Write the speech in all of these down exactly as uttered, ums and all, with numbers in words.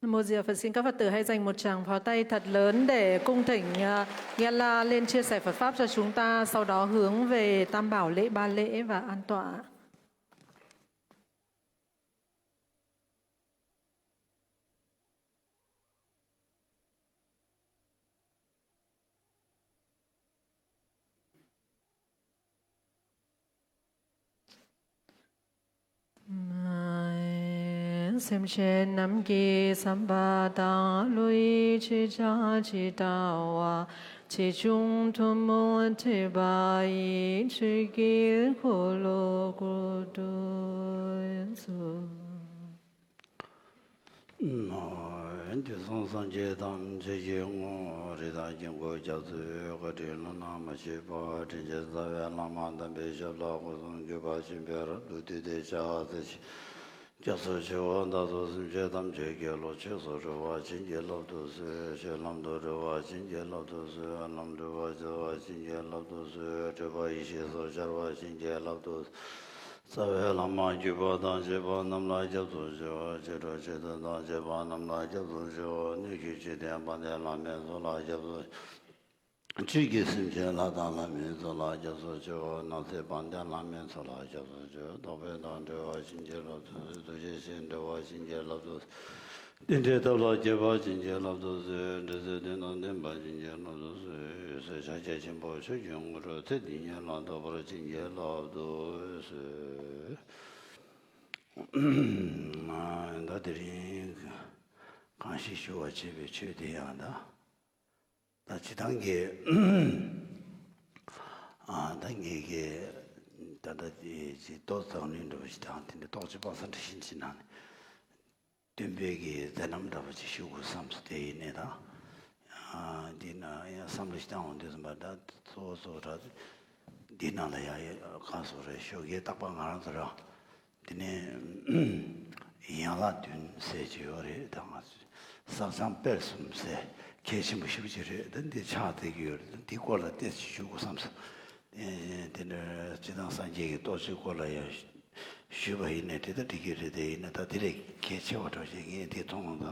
Một giờ Phật sinh, các Phật tử hãy dành một tràng pháo tay thật lớn để cung thỉnh, à, Yala lên chia sẻ Phật Pháp cho chúng ta, sau đó hướng về Tam Bảo lễ ba lễ và an tọa. སེམས་ཅན་རྣམས་ཀྱི་བསམ་པ་དང་བློ་ཡིས་ཅི་བྱ་ཇི་ལྟ་བ། ཆེ་ཆུང་ཐུན་མོང་ཐོས་པ་ཡིས། ཆོས་ཀྱི་འཁོར་ལོ་བསྐོར་དུ་གསོལ། དེང་སང་སངས་རྒྱས་ཐམས་ཅད་ཀྱི་ངོ་བོ་རིགས་དང་དཀྱིལ་འཁོར་རྒྱ་མཚོའི་བཀའ་དྲིན་བླ་ན་མ་མཆིས་པ། དྲིན་ཅན་རྩ་བའི་བླ་མ་དམ་པའི་ཞབས་ལ་སྒོ་གསུམ་གུས་པ་བྱིན་པས་རབ་ཏུ་བཏུད་དེ་ཕྱག་འཚལ་ཞིང་། སྐྱབས་སུ་མཆིའོ། བདག་སོགས་སེམས་ཅན་ཐམས་ཅད་དགེ་སློང་ཆོས་སུ་འགྲོ་བར་བྱིན་གྱིས་བརླབ་ཏུ་གསོལ། ཆོས་ལམ་དུ་འགྲོ་བར་བྱིན་གྱིས་བརླབ་ཏུ་གསོལ། ལམ་འགྲོ་བར་སྦྱོར་བར་བྱིན་གྱིས་བརླབ་ཏུ་གསོལ། སྤྲོས་པ་ཡེ་ཤེས་སུ་སྦྱར་བར་བྱིན་གྱིས་བརླབ་ཏུ་གསོལ། རྩ་བའི་བླ་མ་བརྒྱུད་པ་དང་བཅས་པ་རྣམས་ལ་སྐྱབས་སུ་མཆིའོ། མཆེད་གྲོགས་མཆེད་དོན་དང་བཅས་པ་རྣམས་ལ་སྐྱབས་སུ་མཆིའོ། སྣོད་ཀྱི་བཅུད་ལྡན་དཔལ་ལྡན་བླ་མའི་ཚོགས་ལ་སྐྱབས་སུ་མཆིའོ། ཆོས་ཀྱི་སེམས་ཅན་ལྷ་དང་ལྷ་མིན་ཚོགས་ལ་སྐྱབས་སུ་མཆིའོ། ནགས་ཚལ་དཔལ་ལྡན་ལྷ་མིན་ཚོགས་ལ་སྐྱབས་སུ་མཆིའོ། རྟོག་པའི་དང་བྲལ་བར་བྱིན་གྱིས་བརླབ་ཏུ་གསོལ། ཐུགས་རྗེ་ཆེན་འགྲོ་བར་བྱིན་གྱིས་བརླབ་ཏུ་གསོལ། རྟེན་འབྲེལ་ཐབས་ལ་མཁས་པར་བྱིན་གྱིས་བརླབ་ཏུ་གསོལ། འབྲེལ་ཚད་དོན་དང་ལྡན་པར་བྱིན་གྱིས་བརླབ་ཏུ་གསོལ། འོད་གསལ་ཕྱག་རྒྱ་ཆེན་པོ་ཆོས་ཀྱི་དངོས་གྲུབ་ཚེ་འདི་ཉིད་ལ་ཐོབ་པར་བྱིན་གྱིས་བརླབ་ཏུ་གསོལ། ད་དེ་རིང་གང་ཞིག་ཞུ་བར་བྱེད་པའི་ཆོས་དེ་ཡང་ད། ད་སྤྱིར་བཏང་གི་ཨ་ད་ངེད་ཀྱི་ད་ལྟ་དེ་ཅིག་ཏོག་ཙམ་ནས་འགྲོ་བ་ཞིག་དང་དེ་འདྲ་ཏོག་ཙམ་པ་སངས་རྒྱས་ཞིང་ཅིག་ནང་ནས་སྟོན་པའི་གི་མཛད་རྣམ་འདྲ་པོ་ཅིག་ཞུ་དགོས་བསམ་སོང་། དེ་ཡིན་ནའི་ད་ཨ་འདི་ན་ཡང་བསམ་བློ་ཞིག་བཏང་འོང་དུས་ཙམ་པ་ད་གཙོ་བོ་གཙོ་བོ་ད་འདི་ནང་ལ་ཡང་གང་སོགས་རེད། ཞོགས་ཀའི་རྟག་པར་ང་རང་ཚོ་རང་དེ་ནས་ཡན་ལག་བདུན་ཟེར་གྱི་ཡོད་རེད། ད་ང་ཚོས་བསགས་སྦྱང་སྤེལ་གསུམ་ཟེར་གལ་ཆེན་པོ་ཞེ་པོ་ཅིག་རེད། ད་འདི་ཕྱག་བསྟེན་གྱི་ཡོད་རེད། ད་འདི་སྐོར་ལ་ཏོག་ཙམ་ཞུ་དགོས་བསམ་སོང་། དེ་འདྲ་སྤྱིར་བཏང་སངས་རྒྱས་ཀྱི་ཏོག་ཙམ་སྐོར་ལ་ཡང་ཞུས་པ་ཡིན་ནའི་དེ་ལྟར་འགྲིག་གི་རེད། དེ་ཡིན་ན་ད་དེ་ལས་གལ་ཆེ་བ་འདྲ་ཞིག་ངས་འདི་མཐོང་དང་།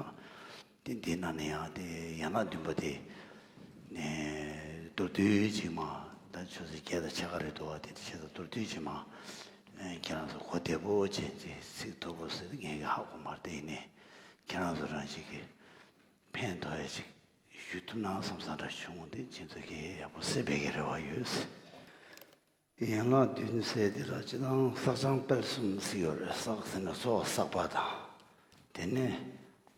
དེ་འདི་ན་ནི་ཡང་དེ་ཡན་ལག་བདུན་པ་དེ་ནས་མདོར་བསྡུས་ཅིག་མ་ད་ཆུ་ཚོད་བརྒྱད་དང་ཕྱེད་ཀ་རེད་འདུག་བ། དེ་དེ་བྱས་ཙང་མདོར་བསྡུས་ཅིག་མ་ཁྱེད་རང་ཚོ་གོ་བདེ་པོ་བྱས་ཅིག་ཚིག་མཐུག་པོ་ཟེར་ངས་ཀྱི་ཧ་གོ་མ་རེད། དེ་ཡིན་ནའི་ཁྱེད་རང་ཚོ་རང་ཞིག་གི་ཕན་ཐོགས་ཡ་ཅིག་ཞུ་ཐུབ་ན་བསམ་བསམ་འདྲ་བྱུང་། དེ་ཁྱེད་ཚོ་གིས་ཡག་པོ་གསན་པའི་གི་རེ་བ་ཡོད། ཡན་ལག་བདུན་ཟེར་དེ་ལ་སྤྱིར་བཏང་བསགས་སྦྱང་སྤེལ་གསུམ་ཟེར་ཡོད་རེད། བསགས་ཟེར་ན་ཚོགས་བསགས་པ་དང་། དེ་ནས་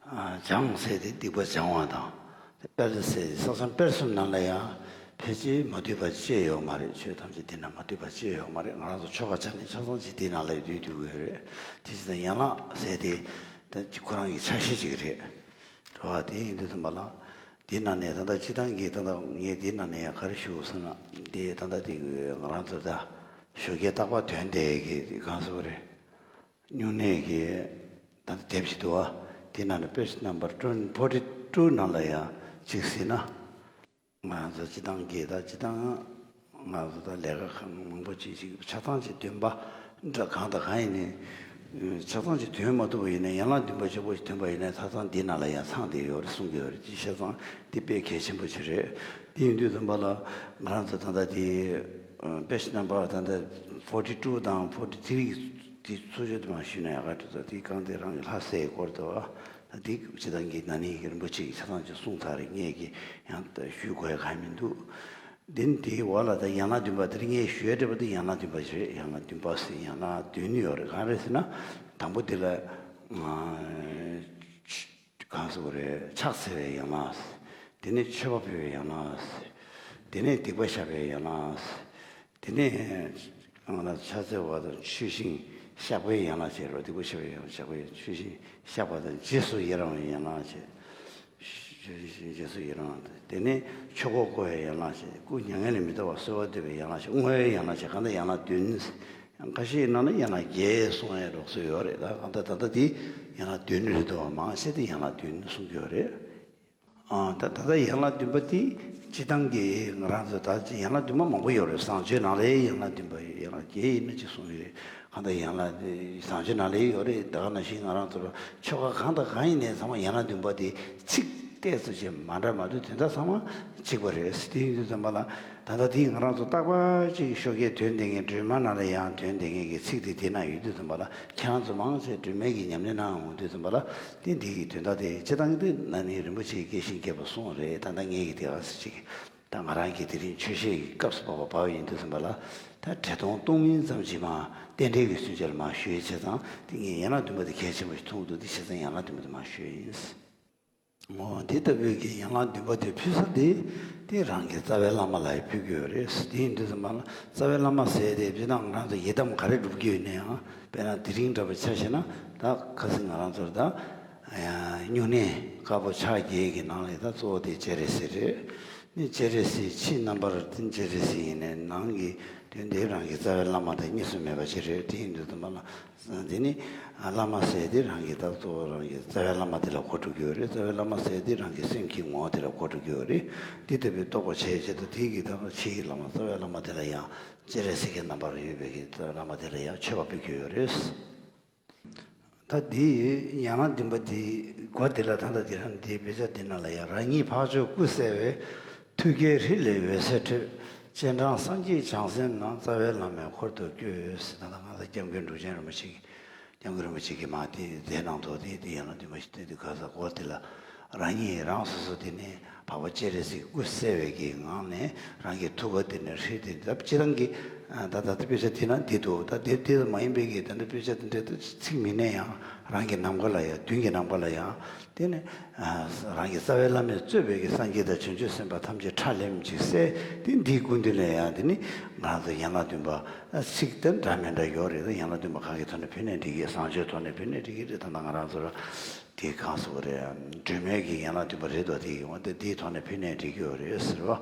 ཨ་སྦྱང་ཟེར་དེ་སྡིག་པ་སྦྱང་བ་དང་། དེ་སྤེལ་ཟེར་དེ་བསགས་སྦྱང་སྤེལ་གསུམ་ནང་ལ་ཡང་ཕལ་ཆེར་མ་འདུས་པ་ཅི་ཡང་ཡོད་མ་རེད། ཆོས་ཐམས་ཅད་འདི་ན་མ་འདུས་པ་ཅི་ཡང་ཡོད་མ་རེད། ང་རང་ཚོ་ཆོ་ག་བྱ་ནས་ཆ་ཚང་ཅིག་འདི་ནང་ལ་འདུས་འདུས་ཡོད་རེད། དེ་ཕྱིར་ཡན་ལག་ཟེར་དེ་ད་ཁོ་རང་གི་ཆ་ཤས་ཅིག་རེད། རེད་བ། དེ་ཡིན་དུས་ཙམ་པ་ལ། འདི་ནང་ནས་ད་ལྟ་སྤྱིར་བཏང་གི་ད་ལྟ་ངས་འདི་ནང་ནས་ཡང་ག་རེ་ཞུ་དགོས་ཟེར་ན། འདི་ད་ལྟ་འདི་ང་རང་ཚོ་ད་ཞོགས་ཀའི་རྟག་པར་ཐོན་བསྡད་ཀྱི་གང་ཟེར་བ་རེད། སྨྱུང་གནས་ཀྱི་ད་ལྟ་དེབ་ཞིག་འདུག་བ། འདི་ནང་ནས་page number forty two ནང་ལ་ཡང་གཅིག་གཟིགས་ན། ང་ཚོ་སྤྱིར་བཏང་གི་ད་སྤྱིར་བཏང་ང་ཚོ་ད་ལས་ཀ་ཁག་མང་པོ་ཅིག་ཅིག་ཆ་ཚང་ཅིག་འདོན་པ་འདྲ་གང་དང་གང་ཡིན་ནའི་ཆ་ཚང་ཅིག་འདོན་མ་ཐུབ་པ་ཡིན་ན། ཡན་ལག་བདུན་པ་ཆེན་པོ་ཞིག་འདོན་པ་ཡིན་ན་ཆ་ཚང་འདི་ནང་ལ་ཡང་ཚང་བསྡད་ཡོད་རེད་གསུང་གི་ཡོད་རེད། ཅིག་ཆ་ཚང་འདི་དཔེ་གལ་ཆེན་པོ་ཅིག་རེད། དེ་ཡིན་དུས་ཙམ་པ་ལ་ང་རང་ཚོ་ད་ལྟ་དེ་page number ད་ལྟ་forty two དང་forty three དེ་ཚུར་ཕྱོགས་དུ་མ་ཞུས་ན་ཡག་ག་འདུག་ད་དེ་གང་དེ་རང་གི་ལྷ་སའི་སྐོར་དུ་ད་དེ་སྤྱིར་བཏང་གི་ན་ནིང་གི་རིན་པོ་ཆེ་གིས་ཆ་ཚང་ཅིག་གསུངས་ཚར་རེད། ངས་ཀྱི་ཡང་ཞུ་དགོས་ཡ་གང་མི་འདུག་དེ་ནི་དེའི་འོག་ལ་ད་ཡན་ལག་བདུན་པ་དེ་རིང་ངས་ཞུ་ཡ་འདྲ་པོ་དེ་ཡན་ལག་བདུན་པ་ཞིག་རེད། ཡན་ལག་བདུན་པ་ཟེར་ཡན་ལག་བདུན་ཡོད་རེད། གང་རེད་ཟེར་ན། དང་པོ་དེ་ལ་གང་ཟེར་དགོས་རེད། ཕྱག་འཚལ་བའི་ཡན་ལག་ཟེར། དེ་ནས་མཆོད་པ་ཕུལ་བའི་ཡན་ལག་ཟེར། དེ་ནས་སྡིག་པ་བཤགས་པའི་ཡན་ལག་ཟེར། དེ་ནས་ང་ལ་ཕྱག་འཚལ་བ་དང་མཆོད་ཅིང་བཤགས་པའི་ཡན་ལག་བྱས་རོ། སྡིག་པ་བཤགས་པའི་ཡན་ལག་བཤགས་པའི་མཆོད་ཅིང་བཤགས་པ་དང་རྗེས་སུ་ཡི་རང་བའི་ཡན་ལག་བྱས། མཆོད་ཅིང་རྗེས་སུ་ཡི་རང་། དེ་ནས་ཆོས་འཁོར་བསྐོར་བའི་ཡན་ལག་བྱས། སྐུ་མྱ་ངན་ལས་མི་འདའ་བར་གསོལ་བ་འདེབས་པའི་ཡན་ལག་བྱས། བསྔོ་བའི་ཡན་ལག་བྱས། གང་ལྟར་ཡན་ལག་བདུན། ཁ་ཤས་ནང་ན་ཡན་ལག་བརྒྱད་གསུང་ཡས་རོགས་སུ་ཡོད་རེད། ད་གང་ལྟར་ད་ལྟ་དེ་ཡན་ལག་བདུན་རེད་འདུག་བ། མང་ཆེ་དེ་ཡན་ལག་བདུན་གསུང་གི་ཡོད་རེད། ཨ། ད་ད་ལྟ་ཡན་ལག་བདུན་པ་དེ་སྤྱིར་བཏང་གི་ང་རང་ཚོ་ད་ཡན་ལག་བདུན་པ་མང་པོ་ཡོད་རེད། བཟང་སྤྱོད་ནང་ལའི་ཡན་ལག་བདུན་པ་ཡོད། ཡན་ལག་བརྒྱད་ཡིན་ན་ཅིག་གསུངས་ཡོད་རེད། གང་ལྟར་ཡན་ལག་བཟང་སྤྱོད་ནང་ལའི་ཡོད་རེད། ད་ག་ནང་བཞིན་ང་རང་ཚོ་ལ་ཆོ་ག་གང་དང་གང་ཡིན་ནའི་ཚང་མ་ཡན་ལག་བདུན་པ་དེ་ཚིག་ཏོག་ཙམ་ཅིག་མ་འདྲ་མ་འདུག། དོན་དག་ཚང་མ་གཅིག་པ་རེད། དེ་ཡིན་དུས་ཙམ་པ་ལ་ད་ལྟ་དེ་ང་རང་ཚོ་རྟག་པར་ཅིག་ཤོ་ཀའི་དོན་འདི་ངའི་སྒྲོལ་མ་ནང་ལ་ཡང་དོན་འདི་ངའི་གི་ཚིག་དེ་དེ་ན་ཡོད་དུས་ཙམ་པ་ལ། ཁྱེད་རང་ཚོ་མང་ཆེ་སྒྲོལ་མའི་གི་ཉམས་ལེན་གནང་འོང་དུས་ཙམ་པ་ལ། དེ་འདི་གི་དོན་དག་དེ་སྤྱིར་བཏང་གི་ན་ནིང་རིན་པོ་ཆེའི་སྐད་བཞིན་རྒྱས་པར་གསུངས་རེད། ད་ལྟ་ངས་ཀྱི་དེ་ག་ཟེར་ཅིག། ད་ང་རང་གི་དེ་རིང་ཆོས་བཤད་ཀྱི་སྐབས་སུ་བབས་པ་བབས་ཡིན་དུས་ཙམ་པ་ལ། ད་བྲེ་དོང་སྟོང་མིན་ཙམ་ཅིག་མ་རྟེན་འབྲེལ་གྱི་ཚུན་ཆད་ལ་མ་ཞུས་བྱས་ཙང་། དེ་ངས་ཡན་ལག་བདུན་པ་དེ་གལ་ཆེན་པོ་ཞིག་མཐོང་འདུག། དེ་བྱས་ཙང་ཡན་ལག་བདུན་པ་དེ་མ་ཞུས་ཡིན། འོ། འདི་ལྟ་བུའི་གི་ཡན་ལག་བདུན་པ་དེ་ཕུལ་ས་དེ། དེ་རང་གི་རྩ་བའི་བླ་མ་ལ་ཡང་ཕུལ་གྱི་ཡོད་རེད། དེ་ཡིན་དུས་ཙམ་པ་ལ་རྩ་བའི་བླ་མ་ཟེར་དེ་སྤྱིར་བཏང་ང་རང་ཚོ་ཡི་དམ་ག་རེ་སྒྲུབ་ཀྱི་ཡོད་ན་ཡང་། དཔེར་ན་དེ་རིང་འདྲ་པོ་ཆ་བཞག་ན། ད་ཁ་སང་ང་རང་ཚོར་ད་སྨྱུང་གནས་དཀར་པོ་ཕྱག་བརྒྱད་ཀྱི་ནང་ལས་ད་གཙོ་བོ་དེ་སྤྱན་རས་གཟིགས་རེད། ནི་སྤྱན་རས་གཟིགས་ཕྱི་རྣམ་པར་དེ་སྤྱན་རས་གཟིགས་ཡིན་ནའི་ནང་གི་དོན་དེ་རང་གི་རྩ་བའི་བླ་མ་དང་གཉིས་སུ་མེད་པ་ཅིག་རེད། དེ་ཡིན་དུས་ཙམ་པ་ལ། དེ་ནི་བླ་མ་ཟེར་དེ་རང་གི་ད་གཙོ་བོ་རང་གི་རྩ་བའི་བླ་མ་དེ་ལ་གོ་འགྲོ་གི་ཡོད་རེད། རྩ་བའི་བླ་མ་ཟེར་དེ་རང་གི་སེམས་ཀྱི་ངོ་བོ་དེ་ལ་གོ་འགྲོ་གི་ཡོད་རེད། འདི་ལྟ་བུའི་རྟོགས་པ་བྱས་བྱས་ད་དེ་གི་ད་ཕྱི་ཡི་བླ་མ་རྩ་བའི་བླ་མ་དེ་ལ་ཡང་སྤྱན་རས་གཟིགས་ཀྱི་རྣམ་པར་ཡོད་པའི་གི་རྩ་བའི་བླ་མ་དེ་ལ་ཡང་མཆོད་པ་ཕུལ་གྱི་ཡོད་རེད། ད་འདི་ཡན་ལག་བདུན་པ་འདི་སྒོ་འདི་ལ་ད་ལྟ་འདི་རང་འདིའི་དཔེ་ཆ་འདི་ནང་ལ་ཡང་རང་ཉིད་འཕགས་མཆོག་སྐུ་གསལ་བའི། ཐུགས་ཀའི་ཧྲཱིཿལས་འོད་ཟེར་འཕྲོས། སྤྱན་དྲངས་སངས་རྒྱས་བྱང་སེམས་རྣམས། རྩ་བའི་བླ་མའི་འཁོར་དུ་བསྐྱོད། ཟེར། ད་ལྟ་ང་ཚོ་སྐྱབས་མགོན་འབྲུག་ཆེན་རིན་པོ་ཆེ་གི། སྐྱབས་མགོན་རིན་པོ་ཆེ་གིས་མ་དེ་མཛད་གནང་ཐོག་དེ་དེ་ཡན་ལག་བདུན་པ་ཞིག་དེ་དེ་ག་ས་གོ་དེ་ལ། རང་ཉིད་རང་སོ་སོ་དེ་ནས་འཕགས་པ་སྤྱན་རས་གཟིགས་སྐུ་གསལ་བའི་གི་ངང་ནས་རང་གི་ཐུགས་ཀ་དེ་ནས་ཧྲཱིཿདེ་ད་སྤྱིར་བཏང་གི། ད་ད་ལྟ་དཔེ་ཆ་དེ་ན་འདི་འདུག། ད་དེ་དེ་མ་ཡིན་པའི་གི་ད་ལྟ་དཔེ་ཆ་དེ་འདྲ་ད་ཚིག་མི་སྣ་ཡང་རང་གི་ནམ་མཁའ་ལ་ཡང་མདུན་གྱི་ནམ་མཁའ་ལ་ཡང་། དེ་ནས་རང་གི་རྩ་བའི་བླ་མས་གཙོས་པའི་གི་སངས་རྒྱས་དང་བྱང་ཆུབ་སེམས་དཔའ་ཐམས་ཅད་ཁྲ་ལེམ་ཅིག་གསལ། དེ་འདིའི་སྐུ་མདུན་ལ་ཡང་དེ་ནི་ང་རང་ཚོ་ཡན་ལག་བདུན་པ་ཚིག་དེ་འདྲ་མི་འདྲ་ཡོད་རེད། ད་ཡན་ལག་བདུན་པ་གང་གི་ཐོག་ནས་ཕུལ་ནས་འགྲིག་གི། བཟང་སྤྱོད་ཐོག་ནས་ཕུལ་ནས་འགྲིག་གི་རེད། ད་ལྟ་ང་རང་ཚོ་ལ་དེ་གང་ཟེར་དགོས་རེད། སྒྲོལ་མའི་གི་ཡན་ལག་བདུན་པ་རེད་དོ། དེ་ཡིན་བ་དེ་དེའི་ཐོག་ནས་ཕུལ་ནས་འགྲིག་གི་ཡོད་རེད་ཟེར་བ།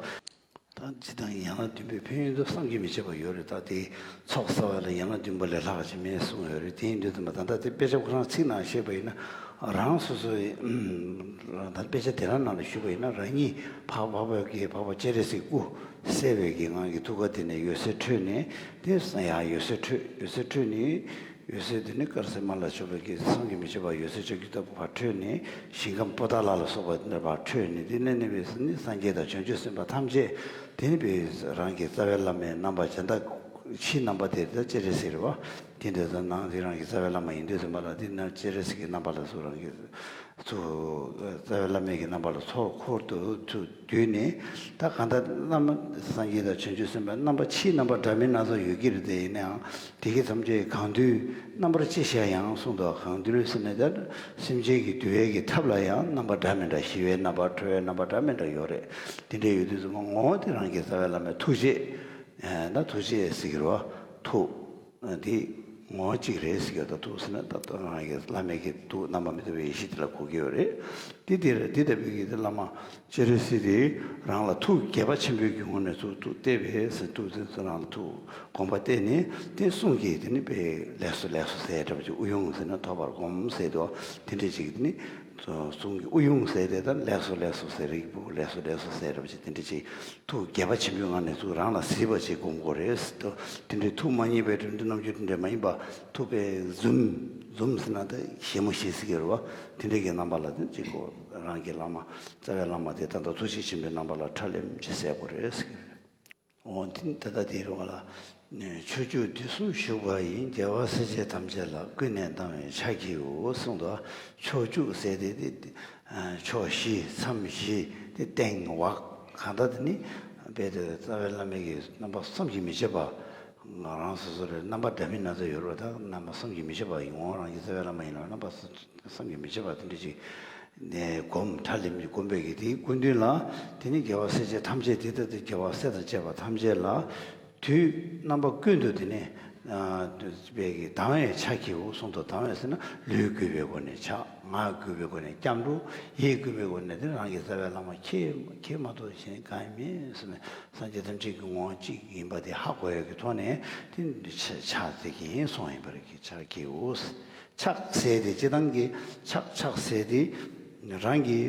ད་སྤྱིར་བཏང་ཡན་ལག་བདུན་པའི་ཕན་ཡོན་དུ་བསམ་གྱིས་མི་ཁྱབ་པ་ཡོད་རེད། ད་དེ་ཚོགས་བསགས་པ་ལ་ཡན་ལག་བདུན་པ་ལས་ལྷག་ཅིག་མེད་གསུངས་ཡོད་རེད། དེ་ཡིན་དུས་ཙམ་པ་ད་ལྟ་དེ་དཔེ་ཆ་ཁོ་རང་ཚིག་ནང་བཤད་པ་ཡིན་ན། རང་སོ་སོའི་ད་དཔེ་ཆ་དེ་རང་ནང་ལ་ཞུས་པ་ཡིན་ན། རང་ཉིད་འཕགས་འཕགས་པའི་གི་འཕགས་པ་སྤྱན་རས་གཟིགས་སྐུ་གསལ་བའི་གི་ངང་གི་ཐུགས་ཀ་དེ་ནས་འོད་ཟེར་འཕྲོས་ནས། དེ་ཡང་འོད་ཟེར་འཕྲོས། འོད་ཟེར་འཕྲོས་ནས། འོད་ཟེར་དེ་ནི་དཀར་ཟས་མ་ལ་སོགས་པའི་གི་བསམ་གྱིས་མི་ཁྱབ་པ་འོད་ཟེར་ལྕགས་ཀྱུ་ལྟ་བུ་ཕར་འཕྲོས་ནས། ཞིང་ཁམས་པོ་ཏ་ལ་ལ་སོགས་པ་དེ་འདྲ་ཕར་འཕྲོས་ནས། དེ་ནས་ནི་བས་ནི་སངས་རྒྱས་དང་བྱང་ཆུབ་སེམས་དཔའ་ཐམས་ཅད་དེ་ནི་བས་རང་གི་རྩ་བའི་བླ་མའི་རྣམ་པ་གཞན་དག་ཕྱིའི་རྣམ་པ་དེ་ད་སྤྱན་རས་གཟིགས་རེད་བ། དེ་འདྲ་ཙམ་ནང་དེ་རང་གི་རྩ་བའི་བླ་མ་ཡིན་དུས་ཙམ་པ་ལ། དེ་ན་སྤྱན་རས་གཟིགས་ཀྱི་རྣམ་པ་ལ་སོགས་རང་གི་ཚུར་རྩ་བའི་བླ་མའི་གི་རྣམ་པ་ལ་ཚུར་འཁོར་དུ་ཚུར་བསྡུས་ནས། ད་གང་ལྟར་བླ་མ་སངས་རྒྱས་དང་བྱང་ཆུབ་སེམས་དཔའི་རྣམ་པ་ཕྱིའི་རྣམ་པ་འདྲ་མིན་སྣ་ཚོགས་ཡོད་ཀྱི་རེད། དེ་ཡིན་ནའང་དེ་གི་ཐམས་ཅད་གང་འདུལ་རྣམ་པར་ཅི་བྱ་ཡང་གསུངས་འདུག། གང་འདུལ་ཟེར་ནས་ད་སེམས་ཅན་གྱི་འདུལ་བའི་གི་ཐབས་ལ་ཡང་རྣམ་པ་འདྲ་མི་འདྲ། ཞི་བའི་རྣམ་པ། ཁྲོ་བའི་རྣམ་པ། འདྲ་མི་འདྲ་ཡོད་རེད། དེ་འདྲ་ཡོད་དུས་ཙམ་པ་ངོ་བོ་དེ་རང་གི་རྩ་བའི་བླ་མའི་ཐུགས་རྗེ། ད་ཐུགས་རྗེ་ཟེར་གྱི་རེད་བ། ཐུགས། འདི་ངོ་བོ་གཅིག་རེད་ཟེར་གྱི་ཡོད། ད་ཐུགས་ཟེར་ན་ད་ལྟ་རང་གི་བླ་མའི་གི་ཐུགས་རྣམ་པར་མི་རྟོག་པའི་ཡེ་ཤེས་དེ་ལ་གོ་གི་ཡོད་རེད། འདི་དེ་རེད། འདི་ལྟ་བུའི་གི་དེ་བླ་མ་སྤྱན་རས་གཟིགས་དེ་རང་ལ་ཐུགས་དགྱེས་པ་ཆེན་པོའི་གི་ངང་ནས་ཐུགས་ཐུགས་གཏད་པས་ཟེར། ཐུགས་དེ་ཚོ་རང་ལ་ཐུགས་དགོངས་པ་གཏད་ནས་དེ་གསུང་གི། དེ་ནི་དཔེ་ལེགས་སོ་ལེགས་སོ་ཟེར་འདྲ་པོ་ཅིག། དབུ་ཡོན་ཟེར་ན་ཐོབ་པར་སྒོམ་ཟེར་དུས་དེ་འདྲ་ཅིག། དེ་ནི་གསུང་གི་དབུ་ཡོན་ཟེར་དེ་ད་ལེགས་སོ་ལེགས་སོ་ཟེར། རིགས་པོ་ལེགས་སོ་ལེགས་སོ་ཟེར་འདྲ་པོ་ཅིག། དེ་འདྲ་ཅིག། ཐུགས་དགྱེས་པ་ཆེན་པོའི་ངང་ནས་ཚུར་རང་ལ་གཟིགས་པ་ཅིག་སྒོམ་དགོས་རེད་ཟེར་དུས། དེ་འདྲའི་ཐུགས་མ་མཉེས་པའི་འགྲིམ་འགྲུལ་རྣམ་འགྱུར་དེ་འདྲ་མ་ཡིན་པ། ཐུགས་དཔེ་འཛུམ་འཛུམ་ཟེར་ན་ད་ཞེ་མོ་ཞེ་ཟེར་གྱི་རེད་བ། དེ་འདྲའི་གི་རྣམ་པ་ལ་དེ་གཅིག་གོ། རང་གི་བླ་མ་རྩ་བའི་བླ་མ་དེ་ད་ལྟ་ཐུགས་རྗེ་ཆེན་པོའི་རྣམ་པ་ལ་ཁྲ་ལེམ་ཅིག་གསལ་དགོས་རེད་ཟེར་གྱི་རེད། འོ་དེ་ད་ལྟ་དེ་རེད་བ་ལ། ཕྱོགས་བཅུ་དུས་གསུམ་བཞུགས་པ་ཡི། རྒྱལ་བ་སྲས་བཅས་ཐམས་ཅད་ལ། ཀུན་ནས་གཏང་བའི་ཕྱག་བགྱིའོ་གསུངས་འདུག། ཕྱོགས་བཅུ་ཟེར་དེ་དེ། ཕྱོགས་བཞི་མཚམས་བཞི་དེ་སྟེང་འོག་གང་ལྟར་དེ་ནི་རྦད་དེ་རྩ་བའི་བླ་མའི་གི་རྣམ་པ་བསམ་གྱིས་མི་ཁྱབ་པ། ང་རང་སོ་སོ་རེད། རྣམ་པ་འདྲ་མིན་སྣ་ཚོགས་ཡོད་རེད་བ། ད་རྣམ་པ་བསམ་གྱིས་མི་ཁྱབ་པ་ཡིན། འོ་རང་གི་རྩ་བའི་བླ་མ་ཡིན་ལ་རྣམ་པ་བསམ་གྱིས་མི་ཁྱབ་པ་དེ་འདྲ་ཅིག་ནས་སྒོམ། ཁྲ་ལེམ་གྱིས་སྒོམ་པའི་གི་དེའི་སྐུ་མདུན་ལ། དེ་ནི་རྒྱལ་བ་སྲས་བཅས་ཐམས་ཅད་དེ་ལྟ་སྟེ་རྒྱལ་བ་སྲས་དང་བཅས་པ་ཐམས་ཅད་ལ། དུས་རྣམ་པ་ཀུན་ཏུ་དེ་ནི་ཨ་པའི་གི་གཏང་བའི་ཕྱག་བགྱིའོ་གསུངས་འདུག། གཏང་བས་ཟེར་ན་ལུས་གུས་པའི་སྒོ་ནས་ཕྱག། ངག་གུས་པའི་སྒོ་ནས་སྐྱབས་འགྲོ། ཡིད་གུས་པའི་སྒོ་ནས་དེ་རང་གི་རྩ་བའི་བླ་མ་ཁྱེད་ཁྱེད་མ་གཏོགས་གཞན་གང་ཡང་མེད་ཟེར་ནས། སངས་རྒྱས་ཐམས་ཅད་ཀྱི་ངོ་བོ་གཅིག་ཡིན་པ་དེ་ཧ་གོ་ཡག་གི་ཐོག་ནས་དེ་ཕྱག་འཚལ་གྱིན་སོང་ཡིན་པར་གྱི་ཕྱག་བགྱིའོ། ཕྱག་འཚལ་དེ་སྤྱིར་བཏང་གི་ཕྱག་ཕྱག་འཚལ་དེ་རང་གི་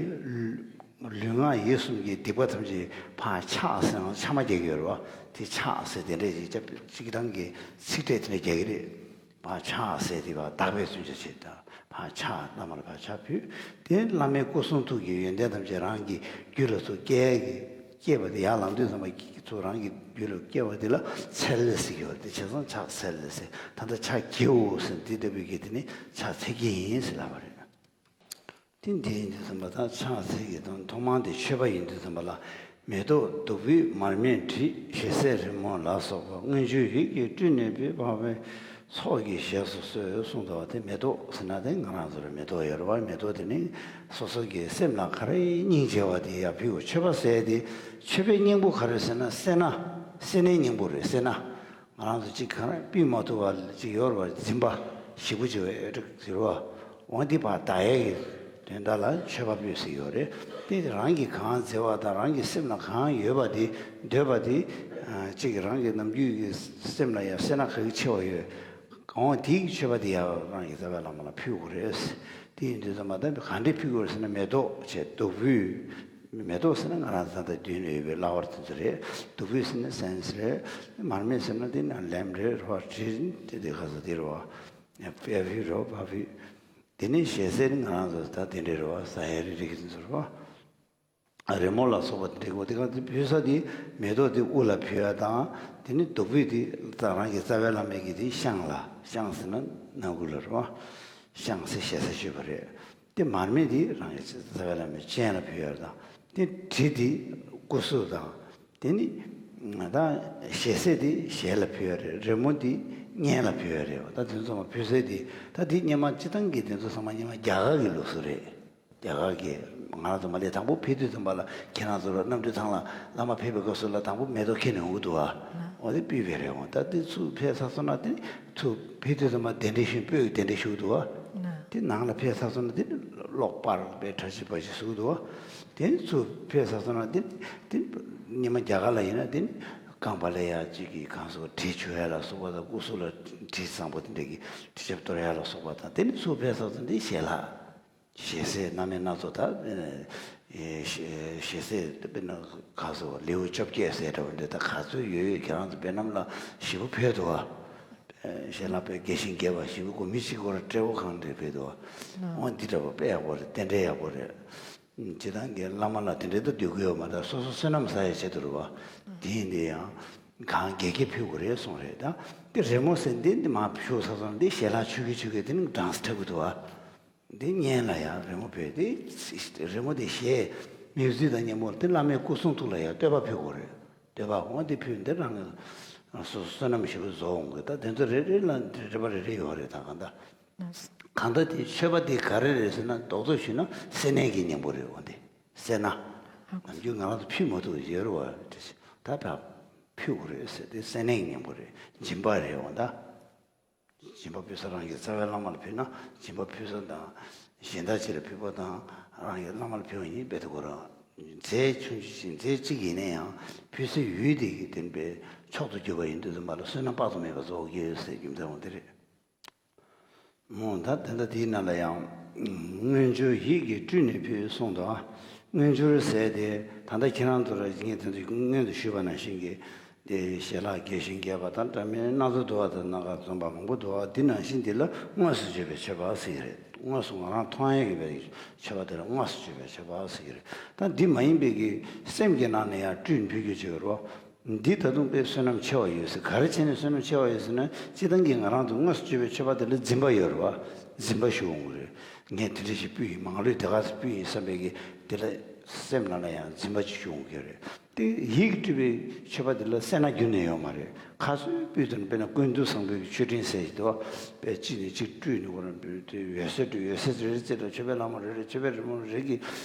ལུས་ངག་ཡིད་གསུམ་གྱི་སྡིག་པ་ཐམས་ཅད་ཕར་ཕྱག་ཟེར་ན་ཕྱག་མ་རྒྱག་གི་ཡོད་རེད་བ། དེ་ཕྱག་ཟེར་དེ་འདྲས་ཅིག་སྤྱིར་བཏང་གི་ཚིག་ཕྲད་དེ་འདྲས་རྒྱག་གི་རེད། ཕར་ཕྱག་ཟེར་དེ་བར་བདག་པས་མཚོན་བྱ་བྱེད་དང་ཕར་ཕྱག་བླ་མ་ལ་ཕར་ཕྱག་ཕུལ། དེ་བླ་མའི་སྐུ་གསུང་ཐུགས་ཀྱི་ཡོན་ཏན་ཐམས་ཅད་རང་གི་རྒྱུད་ལ་ཚུར་སྐྱེ་གི་སྐྱེས་པ་དེ་ཡར་ལངས་དུས་ཙམ་པ་ཚུར་རང་གི་རྒྱུད་ལ་སྐྱེ་བ་དེ་ལ་འཚལ་ཟེར་གྱི་ཡོད་རེད། དེ་བྱས་ཙང་ཕྱག་འཚལ་ཟེར། ད་ལྟ་ཕྱག་བགྱིའོ་ཟེར་འདི་ལྟ་བུའི་གི་དེ་ནི་ཕྱག་འཚལ་གྱི་ཡིན་ཟེར་ལབ་པ་རེད། དེ་འདི་ཡིན་དུས་ཙམ་པ་ད་ཕྱག་འཚལ་གྱི་དོན་ཐོག་མར་དེ་མཆོད་པ་ཡིན་དུས་ཙམ་པ་ལ། མེ་ཏོག་བདུག་སྤོས་མར་མེ་དྲི་ཞལ་ཟས་རི་མོ་ལ་སོགས་པ་མངོན་སྤྱོད་ཡིད་ཀྱིས་སྤྲུལ་ནས་ཕུལ། འཕགས་པའི་ཚོགས་ཀྱིས་བཞེས་སུ་གསོལ་གསུངས་འདུག་བ། དེ་མེ་ཏོག་ཟེར་ན་དེ་ང་རང་ཚོ་ལ་མེ་ཏོག་ཡོད་རེད་བ། མེ་ཏོག་དེ་ནི་སོ་སོ་གི་སེམས་ལ་ག་རེ་སྙིང་རྗེ་བ་དེ་ཡར་ཕུལ་དགོས། མཆོད་པ་ཟེར་དེ་མཆོད་པའི་སྙིང་པོ་ག་རེ་ཟེར་ན་སེར་སྣ། སེར་སྣའི་སྙིང་པོ་རེད། སེར་སྣ། ང་རང་ཚོ་གཅིག་གང་སྤུས་མ་ཐུབ་པ་ཅིག་ཡོད་རེད་བ། འཛིན་པ་ཞེ་པོ་ཅིག་ཡོད་རེད་ཟེར་བ། འོ་འདི་ཕར་དག་ཡས་ཀྱི་དོན་དག་ལ་མཆོད་པ་ཕུལ་ཟེར་ཡོད་རེད། དེ་རང་གིས་གང་མཛེས་པ་དང་རང་གི་སེམས་ལ་གང་ཡོད་པ་དེ་འདོད་པ་དེ། ཨ། གཅིག་གིས་རང་གི་ནམ་རྒྱུན་གྱི་སེམས་ལ་ཡང་སེར་སྣ་ག་གི་ཆེ་བ་ཡོད། འོ་དེའི་མཆོད་པ་དེ་ཡང་རང་གི་རྩ་བའི་བླ་མ་ལ་ཕུལ་དགོས་རེད། དེ་ཡིན་དུས་ཙམ་པ་ད་གང་འདྲས་ཕུལ་དགོས་རེད་ཟེར་ན་མེ་ཏོག་བྱས། བདུག་སྤོས། མེ་ཏོག་ཟེར་ན་ང་རང་ཚོ་ད་ལྟ་མདུན་ལ་ཡོད་པའི་ལྷག་པར་དེ་ཚོ་རེད། བདུག་སྤོས་ཟེར་ན་སེན་སི་རེད། མར་མེ་ཟེར་ན་དེ་ན་ལེམ་རེད། རེད་བ། དྲི་དེ་དེ་ག་ཚོད་དེ་རེད་བ། པད་ཕུད་རེད་བ། བ་ཕུད། དེ་ནས་ཞལ་ཟས་ནི་ང་རང་ཚོ་ད་དེ་འདྲས་རེད་བ། ཟ་ཡ་རིགས་རིགས་དེ་ཚོ་རེད་བ། རི་མོ་ལ་སོགས་པ་དེ་འདྲས་གོ། དེ་ག་དེ་ཕུལ་ས་དེ་མེ་ཏོག་དེ་དབུ་ལ་ཕུལ་ཡ་དང་། དེ་ནས་བདུག་སྤོས་དེ་ད་རང་གི་རྩ་བའི་བླ་མའི་གི་དེ་ཤངས་ལ། ཤངས་ཟེར་ན་སྣ་ཁུག་ལ་རེད་བ། ཤངས་ཟེར་ཞལ་ཟས་མཆོད་པ་རེད། དེ་མར་མེ་དེ་རང་གི་རྩ་བའི་བླ་མའི་སྤྱན་ལ་ཕུལ་ཡ་དང་། དེ་དྲི་དེ་སྐུ་གཟུགས་དང་། དེ་ནི་ད་ཞལ་ཟས་དེ་ཞལ་ལ་ཕུལ་ཡ་རེད། རི་མོ་དེ་སྙན་ལ་ཕུལ་ཡ་རེད་བ། ད་དེ་ཚོ་མ་ཕུལ་ཟས་དེ་ད་དེ་སྔོན་མ་སྤྱིར་བཏང་གི་དེ་ཚོ་ཚང་མ་སྔོན་མ་རྒྱ་གར་གྱི་ལུགས་སྲོལ་རེད། རྒྱ་གར་གྱི་ང་རང་ཚོ་མ་ལས་དང་པོ་ཕེབས་དུས་ཙམ་པ་ལ་ཁྱེད་རང་ཚོ་ལ་གནམ་གྲུ་ཐང་ལ་བླ་མ་ཕེབས་པའི་སྐབས་སུ་ལ་དང་པོ་མེ་ཏོག་ཁྱེར་ནས་འོང་གི་འདུག་བ། འོ་དེ་སྤུས་པའི་རེད་འོང་། ད་དེ་ཚུར་ཕེབས་ཚར་སོང་ན་དེ་ཚུར་ཕེབས་དུས་ཙམ་པ་གདན་འདྲེན་ཞུ། སྤོས་ཀྱི་གདན་འདྲེན་ཞུ་གི་འདུག་བ། དེ་ནང་ལ་ཕེབས་ཚར་སོང་ན་དེ་གློག་སྤར་པའི་གྲ་ཕྱི་བ་ཞིག་བཟོ་གི་འདུག་བ། དེ་ཚུར་ཕེབས་ཚར་སོང་ན་དེ་དེ་སྔོན་མ་རྒྱ་གར་ལ་ཡིན་ན་དེ་རྐང་པ་ལ་ཡ་གཅིག་གི་གང་སོགས་དྲི་བྱུག་ཡ་ལ་སོགས་པ་དང་། སྐུ་གཟུགས་ལ་དྲི་བཟང་པོ་དེ་འདྲ་གི་དྲི་ཆབ་གཏོར་ཡ་ལ་སོགས་པ་དང་། དེ་ནས་ཚུར་ཕེབས་ཚར་སོང་དེ་ཞལ་ལག་ཞལ་ཟས་སྣ་མིན་སྣ་ཚོགས་དང་། ཨེ། ཞལ་ཞལ་ཟས་དཔེར་ན་ག་ཟེར་བ། ལེའུ་བཅོ་བརྒྱད་ཟེར་འདྲ་བ་འདི་ད་ག་ཚོད་ཡོད་ཡོད། ཁྱེད་རང་ཚོ་བེད་ནམ་ལ་ཞེ་པོ་ཕུལ་འདུག་བ། ཨེ། ཞལ་ལག་དཔེ་རྒྱས་ཤིང་རྒྱས་པ་ཞེ་པོ་གོ། མི་གཅིག་གོ་ར་སྤྲེའུ་གང་འདྲ་ཕུལ་འདུག་བ། འོ་འདི་འདྲ་བ་དཔེ་ཡག་པོ་རེད། རྟེན་འབྲེལ་ཡག་པོ་རེད། སྤྱིར་བཏང་གི་བླ་མ་ལ་དེ་འདྲའི་ད་འདོད་ཀྱི་ཡོད་མ་རེད། སོ་སོ་བསོད་ནམས་བསགས་ཡའི་ཆེད་དུ་རེད་བ། དེ་ཡིན་དེ་ཡང་གང་རྒྱས་རྒྱས་ཕུལ་དགོས་རེད་གསུངས་རེད། ད་དེ་རི་མོ་ཟེར་འདི་འདི་མར་ཕུལ་ཚར་སོང་། འདི་ཞལ་ལག་མཆོད་ཀྱི་མཆོད་ཀྱི་དེ་ནི་གྲངས་སུ་འཁྲབ་ཀྱི་འདུག་བ། འདི་སྙན་ལ་ཡང་རི་མོ་ཕུལ། དེ་རི་མོ་དེ་ཞལ་མིག་ཆུ་དང་མཉམ་པོ་དེ་བླ་མའི་སྐུ་གསུང་ཐུགས་ལ་ཡང་བསྟོད་པ་ཕུལ་དགོས་རེད། བསྟོད་པ་འོ་དེ་ཕུལ། འདི་རང་གི་སོ་སོ་བསོད་ནམས་ཞེ་པོ་རྫོགས་འོང་གི། ད་དེ་ཚོ་རེ་རེ་ལ་རེ་རེ་བ་རེ་རེ་ཡོད་རེད། ད་གང་ལྟར། གང་ལྟར་དེ་མཆོད་པ་དེ་ག་རེ་རེད་ཟེར་ན། རྡོག་རྡོག་ཞུས་ན་སེར་སྣའི་གི་སྙིང་པོ་རེད། འོ་དེ་སེར་སྣ། ནམ་རྒྱུན་ང་རང་ཚོ་ཕུལ་མ་ཐུབ་ཡོད་རེད་བ། ད་ཕར་ཕུལ་དགོས་རེད་ཟེར། དེ་སེར་སྣའི་སྙིང་པོ་རེད། སྦྱིན་པ་རེད། འོ་ད་སྦྱིན་པ་ཕུལ་ས་རང་གི་རྩ་བའི་བླ་མ་ལ་ཕུལ་ན་སྦྱིན་པ་ཕུལ་ས་དང་། གཞན་དག་ཅིག་ལ་ཕུལ་བ་དང་རང་གི་བླ་མ་ལ་ཕུལ་བ་གཉིས་དཔེ་དེ་གོ་ར། རྫས་ཆུང་ཆུང་ཅིག་རྫས་གཅིག་ཡིན་ན་ཡང་ཕུལ་སའི་ཡུལ་དེ་གི་བདེན་པའི་མཆོག་ཏུ་གྱུར་པ་ཡིན་དུས་ཙམ་པ་ལ་བསོད་ནམས་དཔག་ཏུ་མེད་པ་རྫོགས་ཀྱི་ཡོད་ཟེར་རྒྱུ་མཚན་འོ་དེ་རེད། མོ་ད་དེ་འདྲ་དེའི་ནང་ལ་ཡང་། མངོན་སྤྱོད་ཡིད་ཀྱིས་སྤྲུལ་ནས་ཕུལ་གསུངས་འདུག། མངོན་སྤྱོད་ཟེར་དེ་ད་ལྟ་ཁྱེད་རང་ཚོ་ལ་ངས་དེ་ཚོ་སྔོན་དུ་ཞུས་པ་ནང་བཞིན་གྱི་དེ་ཞལ་ལག་རྒྱས་ཤིང་རྒྱས་པ་དང་། འདྲ་མིན་སྣ་ཚོགས་འདུ་བ་དང་། སྣ་ཁ་འཛོམས་པ་མང་པོ་འདུ་བ། འདི་ནང་བཞིན་འདི་ལ་དངོས་སུ་བརྗོད་པའི་མཆོད་པ་ཟེར་གྱི་རེད། དངོས་སུ་ང་རང་མཐོང་ཡས་ཀྱི་བའི་མཆོད་པ་དེ་ལ་དངོས་སུ་བརྗོད་པའི་མཆོད་པ་ཟེར་གྱི་རེད། ད་འདི་མ་ཡིན་པའི་གི་སེམས་ཀྱི་ནང་ནས་ཡང་སྤྲུལ་ཕུལ་རྒྱུ་ཅིག་ཡོད་རེད་བ། འདི་ད་དུང་དཔེ་བསོད་ནམས་ཆེ་བ་ཡོད་ཟེར། ག་རེ་བྱས་ནས་བསོད་ནམས་ཆེ་བ་ཡོད་ཟེར་ན། སྤྱིར་བཏང་གི་ང་རང་ཚོ་དངོས་སུ་སྤྱོད་པའི་མཆོད་པ་དེ་ལ་འཛིན་པ་ཡོད་རེད་བ། འཛིན་པ་ཞུ་འོང་གི་རེད། ངས་དེ་འདྲ་ཞིག་ཕུལ་ཡིན། མ་ལོས་དེ་ག་ཚོད་ཕུལ་ཡིན་བསམ་པའི་གི་དེ་ལ་སེམས་ནང་ལ་ཡང་འཛིན་པ་ཅིག་ཞུ་འོང་གི་རེད། དེ་ཡིད་ཀྱིས་སྤྲུལ་པའི་མཆོད་པ་དེ་ལ་སེར་སྣ་ཁྱོན་ནས་ཡོད་མ་རེད། ཁ་སང་ཕུལ་དུས་དཔེར་ན་ཀུན་ཏུ་བཟང་པོའི་མཆོད་སྤྲིན་ཟེར་གྱི་འདུག་བ། དཔེ་གཅིག་ནས་གཅིག་སྤྲུལ་ནས་ཁོ་རང་ཕུལ་དུས་འོད་ཟེར་སྤྲུལ། འོད་ཟེར་རེ་རེ་བརྩེགས་ལ་མཆོད་པའི་ལྷ་མོ་རེ་རེ། མཆོད་པའི་རི་མོ་རེ་གི་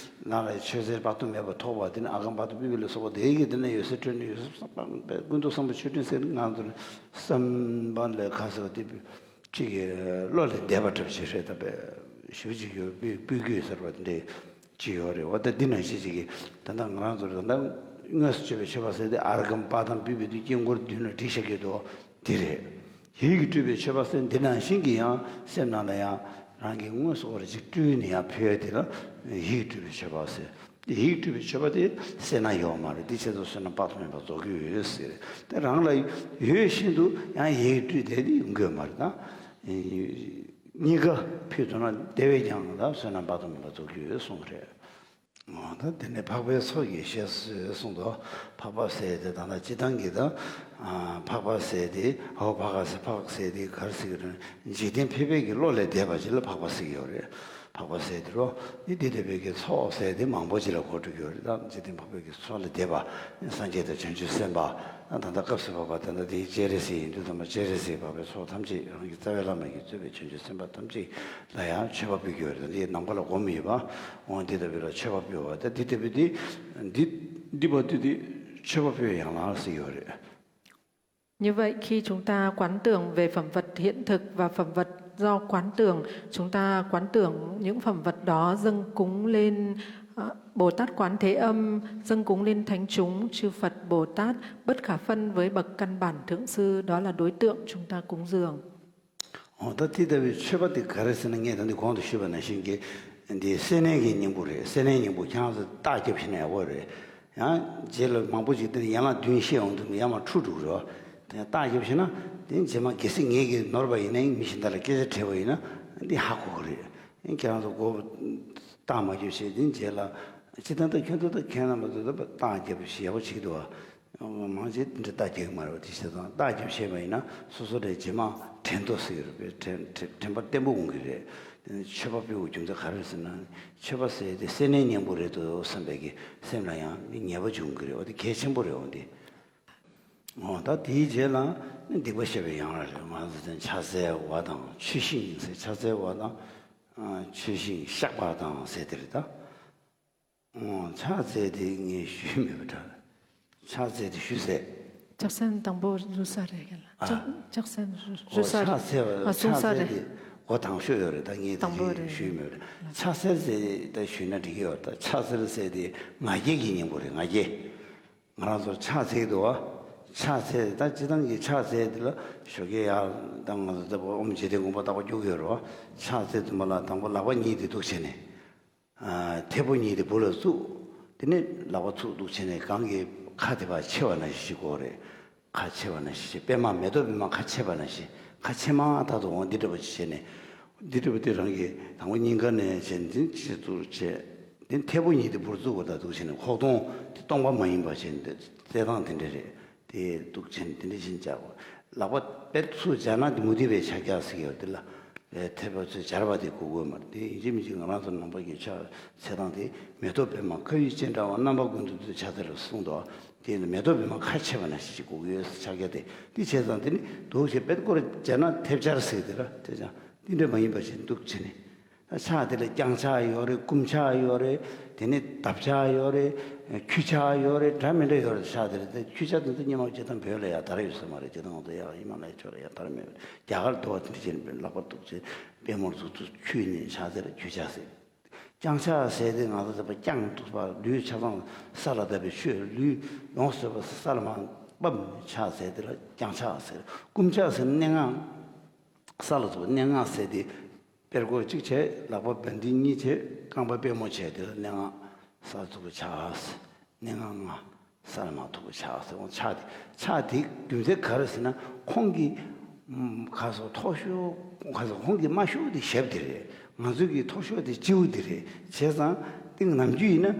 ནང་ལ་མཆོད་རྫས་དཔག་ཏུ་མེད་པ་ཐོགས་པ། དེ་ནས་ཨ་ག་འབའ་ཏུ་པི་པི་ལ་སོགས་པ་དེ་གི་དེ་ནས་འོད་ཟེར་སྤྲོས་ནས། འོད་ཟེར་བསམ་པ་ཀུན་ཏུ་བཟང་པོ་མཆོད་སྤྲིན་ཟེར། ང་ཚོ་ནི་བསམ་པ་ལས་ཁ་ཟེར་བ་དེ་གཅིག་གི་བློ་ལས་འདས་པ་འདྲ་ཞིག་རེད། ད་དཔེ་ཞེ་པོ་ཅིག་ཡོད། སྤུས་སྤུས་གུས་ཟེར་བ་འདྲ་ཅིག་ཡོད་རེད་བ། ད་འདི་ནང་བཞིན་ཅིག་གི་ད་ལྟ་ང་རང་ཚོ་ད་ལྟ་དངོས་སུ་སྤྱོད་པའི་མཆོད་པ་ཟེར་དེ་ཨརྒྷཾ་པཱ་དཾ་པུཥྤེ་ཏི་དཀྱིལ་འཁོར་མདུན་ལ་བསྒྲིགས་བཞག་གི་འདུག། དེ་རེད། ཡིད་ཀྱིས་སྤྲུལ་པའི་མཆོད་པ་ཟེར། འདི་ནང་བཞིན་གྱི་ཡང་སེམས་ནང་ལ་ཡང་རང་གི་དངོས་སུ་འོ་རེ་ཅིག་སྤྲུལ་ནས་ཡང་ཕུལ་ཡ་དེ་ལ་ཡིད་ཀྱིས་སྤྲུལ་པའི་མཆོད་པ་ཟེར། ཡིད་སྤྲུལ་པའི་མཆོད་པ་དེ་སེར་སྣ་ཡོད་མ་རེད། དེ་བྱས་ཙང་བསོད་ནམས་དཔག་ཏུ་མེད་པ་རྫོགས་ཀྱི་ཡོད་ཟེར། དེ་རང་ལ་ཡོད་བཞིན་དུ་ཡང་ཡིད་སྤྲུལ་དེ་དེ་ཡོང་གི་ཡོད་མ་རེད་ད། གཉིས་ཀ་ཕུལ་ཐུབ་ན་དེ་བས་ཀྱང་ད་བསོད་ནམས་དཔག་ཏུ་མེད་པ་རྫོགས་ཀྱི་ཡོད་གསུངས་རེད། འོ་ད་དེ་ནས་འཕགས་པའི་ཚོགས་ཀྱིས་ཞེས་གསུངས་ཏོ། འཕགས་པ་ཟེར་དེ་ད་ལྟ་སྤྱིར་བཏང་གི་ད་འཕགས་པ་ཟེར་དེ་ཧོ་འཕགས་ཟེར་འཕགས་ཟེར་དེ་ག་རེ་ཟེར་གི་རེད། འཇིག་རྟེན་ཕལ་པའི་གི་བློ་ལས་འདས་པ་ཅིག་ལ་འཕགས་པ་ཟེར་གི་ཡོད་རེད། འཕགས་པ་ཟེར་དེ་རོ། འདི་འདི་ལྟ་བུའི་གི་ཚོགས་ཟེར་དེ་མང་པོ་ཅིག་ལ་གོ་འགྲོ་གི་ཡོད་རེད། ད་འཇིག་རྟེན་ཕལ་པའི་གི་ཚོགས་ལས་འདས་པ་སངས་རྒྱས་དང་བྱང་ཆུབ་སེམས་དཔའ། ད་ད་ལྟ་སྐབས་སུ་བབ་པ་ད་ལྟ་དེའི་སྤྱན་རས་གཟིགས་ཡིན་དུས་ཙམ་པ་སྤྱན་རས་གཟིགས་འཕགས་པའི་ཚོགས་ཐམས་ཅད་རང་གི་རྩ་བའི་བླ་མ་ཡིས་གཙོས་པའི་བྱང་ཆུབ་སེམས་དཔའ་ཐམས་ཅད་ལ་ཡང་མཆོད་པ་ཕུལ་གྱི་ཡོད་རེད། འདི་ནམ་མཁའ་ལ་སྒོམ་ཡོད་པ། འོ་འདི་ལྟ་བུ་ལ་མཆོད་པ་ཕུལ་བ་ད་འདི་ལྟ་བུ་འདི་འདི་འདི་བ་འདི་འདི་མཆོད་པ་ཕུལ་ཡང་ལགས་ཟེར་ཡོད་རེད། Như vậy, khi chúng ta quán tưởng về phẩm vật hiện thực và phẩm vật do quán tưởng, chúng ta quán tưởng những phẩm vật đó dâng cúng lên à, Bồ Tát Quán Thế Âm, dâng cúng lên thánh chúng, chư Phật Bồ Tát bất khả phân với bậc căn bản thượng sư, đó là đối tượng chúng ta cúng dường. འོ་ད་དེ་ལྟ་བུའི་མཆོད་པ་དེ་ག་རེ་ཟེར་ན། ངས་ད་འདི་གོང་དུ་ཞུས་པ་ནང་བཞིན་གྱི་འདི་སེར་སྣའི་གི་སྙིང་པོ་རེད། སེར་སྣའི་སྙིང་པོ་ཁྱེད་རང་ཚོ་རྟགས་རྒྱབ་ཤེས་ན་ཡག་པོ་རེད། ཡང་རྗེས་ལ་མང་པོ་ཞིག་དེ་ནས་ཡན་ལག་བདུན་བཤད་འོང་དུས་ཡར་མར་འཁྲུལ་འགྲོ་གི་རེད། དེ་རྟགས་རྒྱབ་ཤེས་ན་དེ་རྗེས་མ་གལ་སྲིད་ངས་གི་ནོར་བ་ཡིན་ན་ཡང་མི་གཞན་དག་ལ་སྐད་ཆ་དྲིས་པ་ཡིན་ན་འདི་ཧ་གོ་གི་རེད། ཡང་ཁྱེད་རང་ཚོ་མགོ་རྟགས་མ་རྒྱབ་བྱས་དེ་རྗེས་ལ་སྤྱིར་བཏང་ད་ཁྱོད་ཚོ་ད་ཁྱེད་རྣམ་པ་ཚོ་ད་རྟགས་རྒྱབ་ཤེས་ཡག་པོ་བྱེད་ཀྱི་འདུག་བ། མང་ཆེ་འདི་འདྲ་རྟགས་རྒྱག་གི་མ་རེད་པ། དེ་བྱས་ཙང་རྟགས་རྒྱབ་ཤེས་པ་ཡིན་ན་སོ་སོ་ལ་རྗེས་མ་དྲན་ཐུབ་ཟེར་གྱི་རེད་པས། དྲན་དྲན་དྲན་པ་བརྟན་པོ་འོང་གི་རེད། དེ་ནས་མཆོད་པ་ཕུལ་བའི་རྒྱུ་མཚན་ག་རེ་རེད་ཟེར་ན། མཆོད་པ་ཟེར་དེ་སེར་སྣའི་སྙིང་པོ་རེད་འདུག་བསམ་པའི་གི་སེམས་ལ་ཡང་མི་ངེས་པ་འབྱུང་གི་རེད་པ། དེ་གལ་ཆེན་པོ་རེད་པ་འདི། འོ་ད་དེའི་རྗེས་ལ་སྡིག་པ་བཤགས་པའི་ཡན་ལག་རེད། ང་ཚོ་དེ་ཕྱག་འཚལ་བ་དང་ཆོས་ཤིང་ཟེར། ཕྱག་འཚལ་བ་དང་ཆོས་ཤིང་བཤགས་པ་དང་ཟེར་དེ་རེད་ད། ཨོ། ཕྱག་འཚལ་དེ་ངས་ཞུས་མེད་པ་འདྲ། ཕྱག་འཚལ་དེ་ཞུས་ཚར། ཕྱག་འཚལ་དང་པོ་ཞུས་ཚར་རེད་ལ། ཨ། ཕྱག་ཕྱག་འཚལ་ཞུ་ཨོ། ཞུས་ཚར་ཕྱག་རེད། འཚལ་བ་ཨ། གསུངས་ཕྱག་ཚར་འཚལ་རེད། དེ་འགོ་དང་ཤོས་ཡོད་རེད། ད་ངས་དེ་དང་པོ་རེད་རེད། ཞུས་མེད་པ་རེད། ཕྱག་འཚལ་ཚེ་ད་ཞུས་ན་འགྲིག་གི་ཡོད་རེད། ད་ཕྱག་འཚལ་ཚེ་དེ་ང་རྒྱལ་གྱི་སྙིང་པོ་རེད། ང་རྒྱལ། ང་རང་ཚོར་ཕྱག་འཚལ་འདུག་བ། ཕྱག་འཚལ་ད་སྤྱིར་བཏང་གི་ཕྱག་འཚལ་དེ་ལ་ཞོགས་ཀས་ཡར་ད་ང་ཚོ་ད་ཨོཾ་རྗེ་བདུད་འོད་དཔག་པ་རྒྱུག་གི་ཡོད་རེད་བ། ཕྱག་འཚལ་དུས་མ་ལ་དང་པོ་ལག་པ་གཉིས་དེ་འདུག་བྱས་ནས། མཐེ་བོ་གཉིས་དེ་སྦུག་ལ་བཙུགས། དེ་ནས་ལག་པ་ཚུགས་འདུག་བྱས་ནས་གང་གི་ཁ་དེ་ཕར་ཕྱེ་བ་ནང་བཞིན་ཞིག་དགོས་རེད། ཁ་ཕྱེ་བ་ནང་བཞིན་ཞིག་པད་མ་མེ་ཏོག་པད་མ་ཁ་ཕྱེ་བ་ནང་བཞིན་ཁ་ཕྱེ་མ་ཐག་ཏུ་འོང་འདི་འདྲ་བ་ཞིག་བྱས་ནས། འདི་འདྲ་བ་དེ་རང་གི་དང་པོ་སྙིང་ག་ནས་བྱས་འདི་ཕྱེ་བཙུགས་བྱས། དེ་མཐེ་བོ་གཉིས་དེ་སྦུག་ལ་བཙུགས་པ་དང་འདུག་བྱས་ནས་ཁོག་སྟོང་དེ་སྟོང་པ་མ་ཡིན་པ་བྱས་ནས་རྩེ་སྟངས་དེ་འདྲ་རེད། དེ་འདུག་བྱས་ནས་དེ་འདྲ་བཞིན་བྱ་དགོས། ལག་པ་དཔེར་ཚུར་སྦྱར་ན་དེ་མུ་སྟེགས་པའི་ཕྱག་རྒྱ་ཟེར་གྱི་ཡོད་དེ་ལ། མཐེ་བོ་ཚུར་སྦྱར་བ་དེ་དགོས་དགོས་མ་རེད། དེ་ཡིན་གཅིག་མིན་གཅིག་ང་རང་ཚོ་ནང་པ་གི་ཕྱག་འཚལ་སྟངས་དེ་མེ་ཏོག་པད་མ་ཁ་ཡུ་ཅན་འདྲ་བ་རྣམ་པ་ཀུན་ཏུ་འདུ་བྱ་འཚལ་ལོ་གསུངས་འདུག་དེ་ནི་མེ་ཏོག་པད་མ་ཁ་ཕྱེ་བ་ནང་བཞིན་ཞིག་དགོས་ཀྱི་ཡོད་ཕྱག་རྒྱ་དེ། དེ་བྱས་ཙང་དེ་ནི་འདུག་བྱས་དཔེར་སྐོར་སྦྱར་ན་མཐེབ་སྦྱར་ཟེར་དེ་ལ་དེ་ཙང་དེ་འདྲ་མ་ཡིན་པ་ཞིག་འདུག་བྱས་ནས། ཕྱག་དེ་ལ་བརྐྱང་ཕྱག་ཡོད་རེད། བསྐུམ་ཕྱག་ཡོད་རེད། དེ་ནས་བརྡབ་ཕྱག་ཡོད་རེད། འཁྱུད་ཕྱག་ཡོད་རེད། འདྲ་མི་འདྲ་ཡོད་རེད། ཕྱག་དེ་ལ་དེ་འཁྱུད་ཕྱག་དེ་ཚོ་སྔོན་མ་སྤྱིར་བཏང་བོད་ལ་ཡང་དར་ཡོད་ས་མ་རེད། སྤྱིར་བཏང་ང་ཚོ་ཡ་ཧི་མ་ལ་ཡའི་ཕྱོགས་ལ་ཡང་དར་མེད་པ་རེད། རྒྱ་གར་དུ་བ་དེ་འདྲ་བྱས་ནས་ལག་པ་གཏུགས་བྱས་པད་མོར་ཚུགས་ཚུགས་འཁྱུད་ནས་ཕྱག་དེ་ལ་འཁྱུད་ཕྱག་ཟེར། བརྐྱང་ཕྱག་ཟེར་དེ་ང་ཚོ་ཚོ་བརྐྱང་གཏུགས་པ། ལུས་ཆ་ཚང་ས་ལ་བརྡབས་པའི་ཤུལ་ལུས་ཡོངས་སུ་ས་ལ་མར་བབས་ནས་ཕྱག་ཟེར་དེ་ལ་བརྐྱང་ཕྱག་ཟེར། བསྐུམ་ཕྱག་ཟེར་ན་མནན་ངག་ས་ལ་ཐུག་པ་མནན་ངག་ཟེར་དེ། དཔྲལ་མགོ་གཅིག་བྱས། ལག་པ་བན་དེ་གཉིས་བྱས། རྐང་པ་པད་མོ་བྱས་དེ་ལ་མནན་ངག་ས་ལ་ཐུག་པའི་ཕྱག་ཟེར། མནན་ངག་ལྔ། ས་ལ་མར་ཐུག་པའི་ཕྱག་ཟེར། འོ་ཕྱག་དེ། ཕྱག་དེ་རྒྱུ་མཚན་ག་རེ་ཟེར་ན་ཁོང་གི་ཁ་སོ་མཐོ་ཤོས་ཁ་སོ་ཁོང་གི་དམའ་ཤོས་དེ་ཞབས་དེ་རེད། ང་ཚོ་གི་མཐོ་ཤོས་དེ་སྤྱི་བོ་དེ་རེད། བྱས་ཙང་དེ་ནམ་རྒྱུན་ཡིན་ན་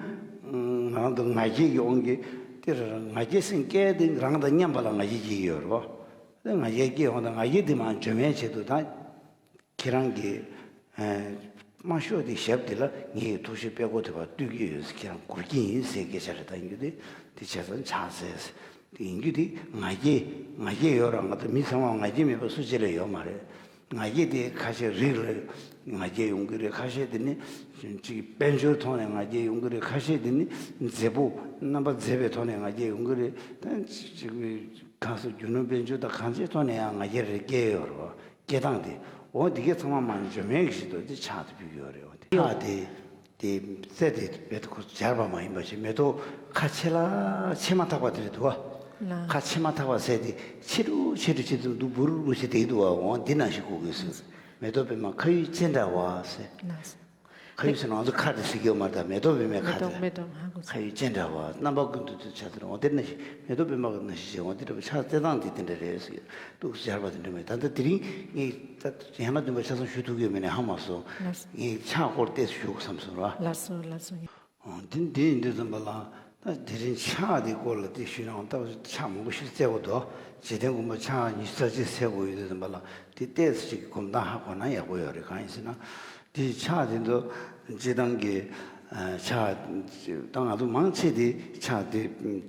ང་རང་ཚོ་ང་རྒྱལ་གྱི་དབང་གིས་དེ་ང་རྒྱལ་སེམས་སྐྱེ་དེ་རང་དང་མཉམ་པ་ལ་ང་རྒྱལ་སྐྱེ་གི་ཡོད་རེད་བ། ང་རྒྱལ་སྐྱེ་འོང་དང་ང་རྒྱལ་དེ་མར་འཇོམས་ཡས་ཆེད་དུ་ད་ཁྱེད་རང་གི་དམའ་ཤོས་དེ་ཞབས་དེ་ལ་ངའི་མཐོ་ཤོས་པད་མགོ་དེ་བར་གཏུག་གི་ཡོད་ཟེར། ཁྱེད་རང་སྒུར་གྱི་ཡིན་ཟེར་སྐད་ཆ་རེ་བཏང་རྒྱུ་དེ་དེ་བྱས་ཙང་ཕྱག་འཚལ་ཟེར། དེ་ཡིན་རྒྱུ་དེ་ང་རྒྱལ་ང་རྒྱལ་ཡོད་ར། ང་ཚོ་མི་ཚང་མ་ང་རྒྱལ་མེད་པ་སུ་གཅིག་ལ་ཡོད་མ་རེད། ང་རྒྱལ་དེ་ཁ་ཤས་རིགས་ལ་ང་རྒྱལ་ཡོང་གི་རེད། ཁ་ཤས་དེ་ནི་ཅིག་དཔལ་འབྱོར་ཐོག་ནས་ང་རྒྱལ་ཡོང་གི་རེད། ཁ་ཤས་དེ་ནི་མཛེས་པོ་རྣམ་པ་མཛེས་པའི་ཐོག་ནས་ང་རྒྱལ་ཡོང་གི་རེད། ད་ཅིག་གང་སོ་རྒྱུ་ནོར་དཔལ་འབྱོར་དང་གང་ཅིའི་ཐོག་ནས་ཡང་ང་རྒྱལ་རེ་སྐྱེ་ཡོད་རེད་བ། སྐྱེ་སྟངས་དེ་འོ་འདི་གས་ཚང་མ་མར་འཇོམས་ཡས་ཀྱི་ཆེད་དུ་དེ་ཕྱག་དེ་ཕུལ་གྱི་ཡོད་རེད། འོ་དེ་ཕྱག་དེ་དེ་རྩེ་དེ་རྦད་དེ་ཁོ་སྦྱར་བ་མ་ཡིན་པ་ཞིག་མེ་ཏོག་ཁ་ཕྱེ་ལ་ཕྱེ་མ་ཐག་པ་དེ་རེད་འདུག་བ། ལགས། ཁ་ཕྱེ་མ་ཐག་པ་ཟེར་དེ་ཕྱེ་རུ་ཕྱེ་རུ་ཕྱེ་དུ་འདུག་འབུར་རུ་ཕྱེ་དེ་འདུག་བ། འོ་འདི་ནང་བཞིན་གོ་དགོས་ཟེར། མེ་ཏོག་པད་མ་ཁ་ཡུ་ཅན་འདྲ་བ་ཟེར། ལགས། ཁ་ཡོད་ཟེར་ན་ང་ཚོ་ཁ་དེ་ཟེར་གྱི་ཡོད་མ་རེད། ད་མེ་ཏོག་པད་མའི་ཁ་དེ་རེད། མེ་ཏོག་ཧ་གོ་ཁ་ཡོད་ཅན་འདྲ་བ་རྣམ་པ་ཀུན་ཏུ་དུ་ཆ་ཟེར་འོ་དེ་ནི་མེ་ཏོག་པད་མ་གི་ནང་བཞིན་བྱས་འོ་དེ་འདྲ་བའི་ཕྱག་རྩེ་སྟངས་དེ་དེ་འདྲ་རེད་ཟེར། འདུག་སྦྱར་བ་དེ་འདྲ་མེད། ད་ལྟ་དེ་རིང་ངས་ད་ཡང་ན་བདུན་པ་ཆ་ཚང་ཞུ་ཐུབ་ཀྱི་ཡོད་མེད་ནས་ཧ་མ་སོང་། ལགས་སོ། ངས་ཕྱག་སྐོར་ཏོག་ཙམ་ཞུ་དགོས་བསམ་སོང་ར། ལགས་སོ་ལགས་སོ། འདི་འདི་ཡིན་དུས་ཙམ་པ་ལ་ད་དེ་རིང་ཕྱག་དེ་སྐོར་ལ་དེ་ཞུས་ན་ད་ཕྱག་མང་པོ་ཞིག་བཙལ་དགོས་འདུག་འཇིག་རྟེན་མགོན་པོ་ཕྱག་ཉི་ཤུ་རྩ་གཅིག་འཚལ་དགོས་ཡོད་དུས་ཙམ་པ་ལ་དེ་ཏོག་ཙམ་ཞིག་གི་གོམ་སྟངས་ཧ་གོ་ན་ཡག་པོ་ཡོད་རེད། གང་ཡིན་ཟེར་ན་དེ་ཕྱག་དེ་ཚོ་སྤྱིར་བཏང་གི་ཕྱག་ད་ང་ཚོ་མང་ཆེ་དེ་ཕྱག་དེ་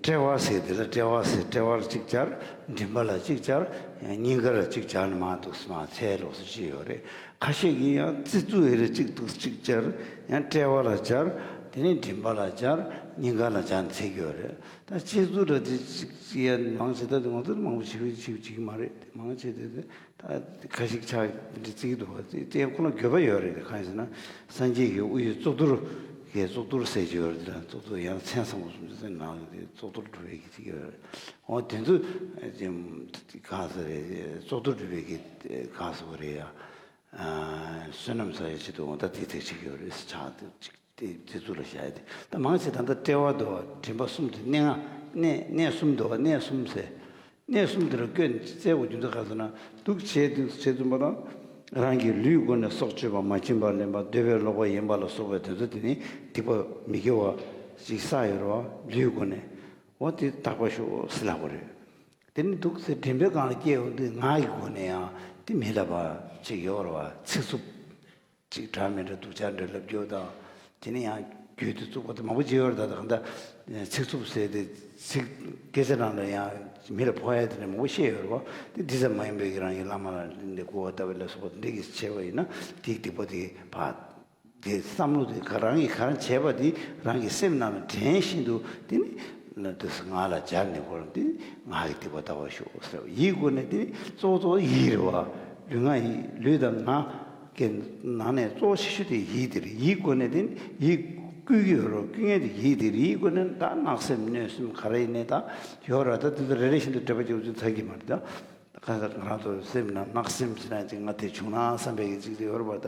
དཔྲལ་བ་ཟེར་དེ་ལ་དཔྲལ་བ་ཟེར། དཔྲལ་བ་ལ་གཅིག་སྦྱར། མགྲིན་པ་ལ་གཅིག་སྦྱར། སྙིང་ག་ལ་གཅིག་སྦྱར་ནས་མར་འདུག་སེ་མར་འཚལ་ལོགས་སུ་ཅི་ཡོད་རེད། ཁ་ཤས་ཀྱིས་ཡང་རྩི་ཙུ་ཡི་རེ་གཅིག་འདུག་གཅིག་སྦྱར། ཡང་དཔྲལ་བ་ལ་སྦྱར། དེ་ནས་མགྲིན་པ་ལ་སྦྱར། སྙིང་ག་ལ་སྦྱར་ནས་འཚལ་གྱི་ཡོད་རེད། ད་རྩི་ཙུ་ར་དེ་གཅིག་ཡང་མང་ཆེ་ད་དེ་ང་ཚོ་མང་པོ་བྱེད་ཀྱི་བྱེད་ཀྱི་མ་རེད། དེ་མང་ཆེ་དེ་དེ་ད་ཁ་ཤས་ཕྱག་འདི་རྩི་གི་འདུག་བ། དེ་དེ་ཁོ་ན་དགོས་པ་ཡོད་རེད། གང་ཡིན་ཟེར་ན་སངས་རྒྱས་ཀྱི་དབུ་ཡི་གཙུག་ཏོར་གྱི་གཙུག་ཏོར་ཟེར་གྱི་ཡོད་རེད། དེ་ལ་གཙུག་ཏོར་ཡང་མཚན་བཟང་པོ་གསུམ་ཅུ་རྩ་ནང་གི་གཙུག་ཏོར་སྒྲུབ་པའི་གི་ཅིག་ཡོད་རེད། འོ་དེ་ཚོ་གང་ཟེར་རེད། གཙུག་ཏོར་སྒྲུབ་པའི་གི་གང་ཟེར་བ་རེད་ཡ། བསོད་ནམས་བསགས་ཡ་ཆེད་དུ་འོ་ད་དེ་ཚེ་ཅིག་ཡོད་རེད། ཕྱག་དེ་ཅིག་དེ་དེ་ཚོ་ལ་བཞག་ཡ་དེ་ད་མང་ཆེ་ད་ལྟ་དཔྲལ་བ་འདུག་བ། མགྲིན་པ་གསུམ་དེ་སྣ་ལྔ་སྣ་སྣ་གསུམ་འདུག་བ། སྣ་གསུམ་ཟེར། སྣ་གསུམ་དེ་ལ་བཀོད་ནས་བཙལ་དགོས་རྒྱུ་མཚན་ག་ཟེར་ན་འདུག་བྱས་དུས་བྱས་ཙམ་པ་དང་རང་གི་ལུས་སྒོ་ནས་སྲོག་གཅོད་པ། མ་བྱིན་པར་ལེན་པ། འདོད་པས་ལོག་པར་གཡེམ་པ་ལ་སོགས་པའི་དོན་ཚོ་དེ་ནི་སྡིག་པ་མི་དགེ་བ་ཞིག་བསགས་ཡོད་རེད་བ། ལུས་སྒོ་ནས། འོ་དེ་དག་པར་ཤོག་ཟེར་ལབ་པ་རེད། དེ་ནི་འདུག་སེ་མགྲིན་པའི་སྒང་ལ་སྐྱེས་ཡོང་དུས་ངག་གི་སྒོ་ནས་ཡང་དེ་མི་ལབ་པ་ཅིག་ཡོད་རེད་བ། ཚིག་རྩུབ་ཅིག་འདྲ་མི་འདྲ་སྡུག་ཅག་འདྲ་ལབ་རྒྱུ་དང་། དེ་ནི་ཡང་རྒྱུད་དུ་བཙུགས་པ་དེ་མང་པོ་ཅིག་ཡོད་རེད། ད་ད་གང་ལྟར་ཚིག་རྩུབ་ཟེར་དེ་ཚིག་སྐད་ཆ་ནང་ལ་ཡང་མི་ལ་ཕོག་ཡ་དེ་འདྲ་མང་པོ་བཤད་ཡོད་རེད་བ། དེ་འདི་ཙམ་མ་ཡིན་པའི་གི་རང་གི་བླ་མ་ལ་འདི་གོ་བ་ལྟ་བུ་ལ་སོགས་པ་འདི་གི་བྱས་པ་ཡིན་ན་དེའི་སྡིག་པ་དེ་ཕར། དེ་བསམ་བློ་དེ་ག་རང་གིས་ག་རང་བྱས་པ་དེ་རང་གི་སེམས་ནང་ལ་དྲན་བཞིན་དུ་དེ་ནི་ལ་དུས་སུ་ངག་ལ་སྦྱར་ནས་གོ་ར་དེ་ནི་ངག་གི་སྡིག་པ་དག་པར་ཤོག་ཟེར་བ། ཡིད་སྒོ་ནས་དེ་ནི་གཙོ་བོ་གཙོ་བོ་ཡིད་རེད་བ། ལུས་ངག་ཡིད། ལུས་དང་ངག་གི་ནང་ནས་གཙོ་བོ་ཆེ་ཤོས་དེ་ཡིད་དེ་རེད། ཡིད་སྒོ་ནས་དེ་ནི་ཡིད་བསྐུལ་གྱི་ཡོད་རེད་བ། བསྐུལ་མཁན་དེ་ཡིད་དེ་རེད། ཡིད་སྒོ་ནས་ད་བརྣབ་སེམས་གནོད་སེམས་ག་རེ་ཡིན་ནའི་ད་ཡོད་རེད་བ། ད་དེ་ཚོ་རེ་རེ་བཞིན་དུ་འགྲེལ་པ་རྒྱག་རྒྱུ་ཚར་གྱི་མ་རེད་ད། ཁ་སང་ང་རང་ཚོ་སེམས་ནང་བརྣབ་སེམས་ཟེར་ན་ཅིག་ང་དེ་བྱུང་ན་བསམ་པའི་གི་ཅིག་དེ་ཡོད་རེད་པ། ད་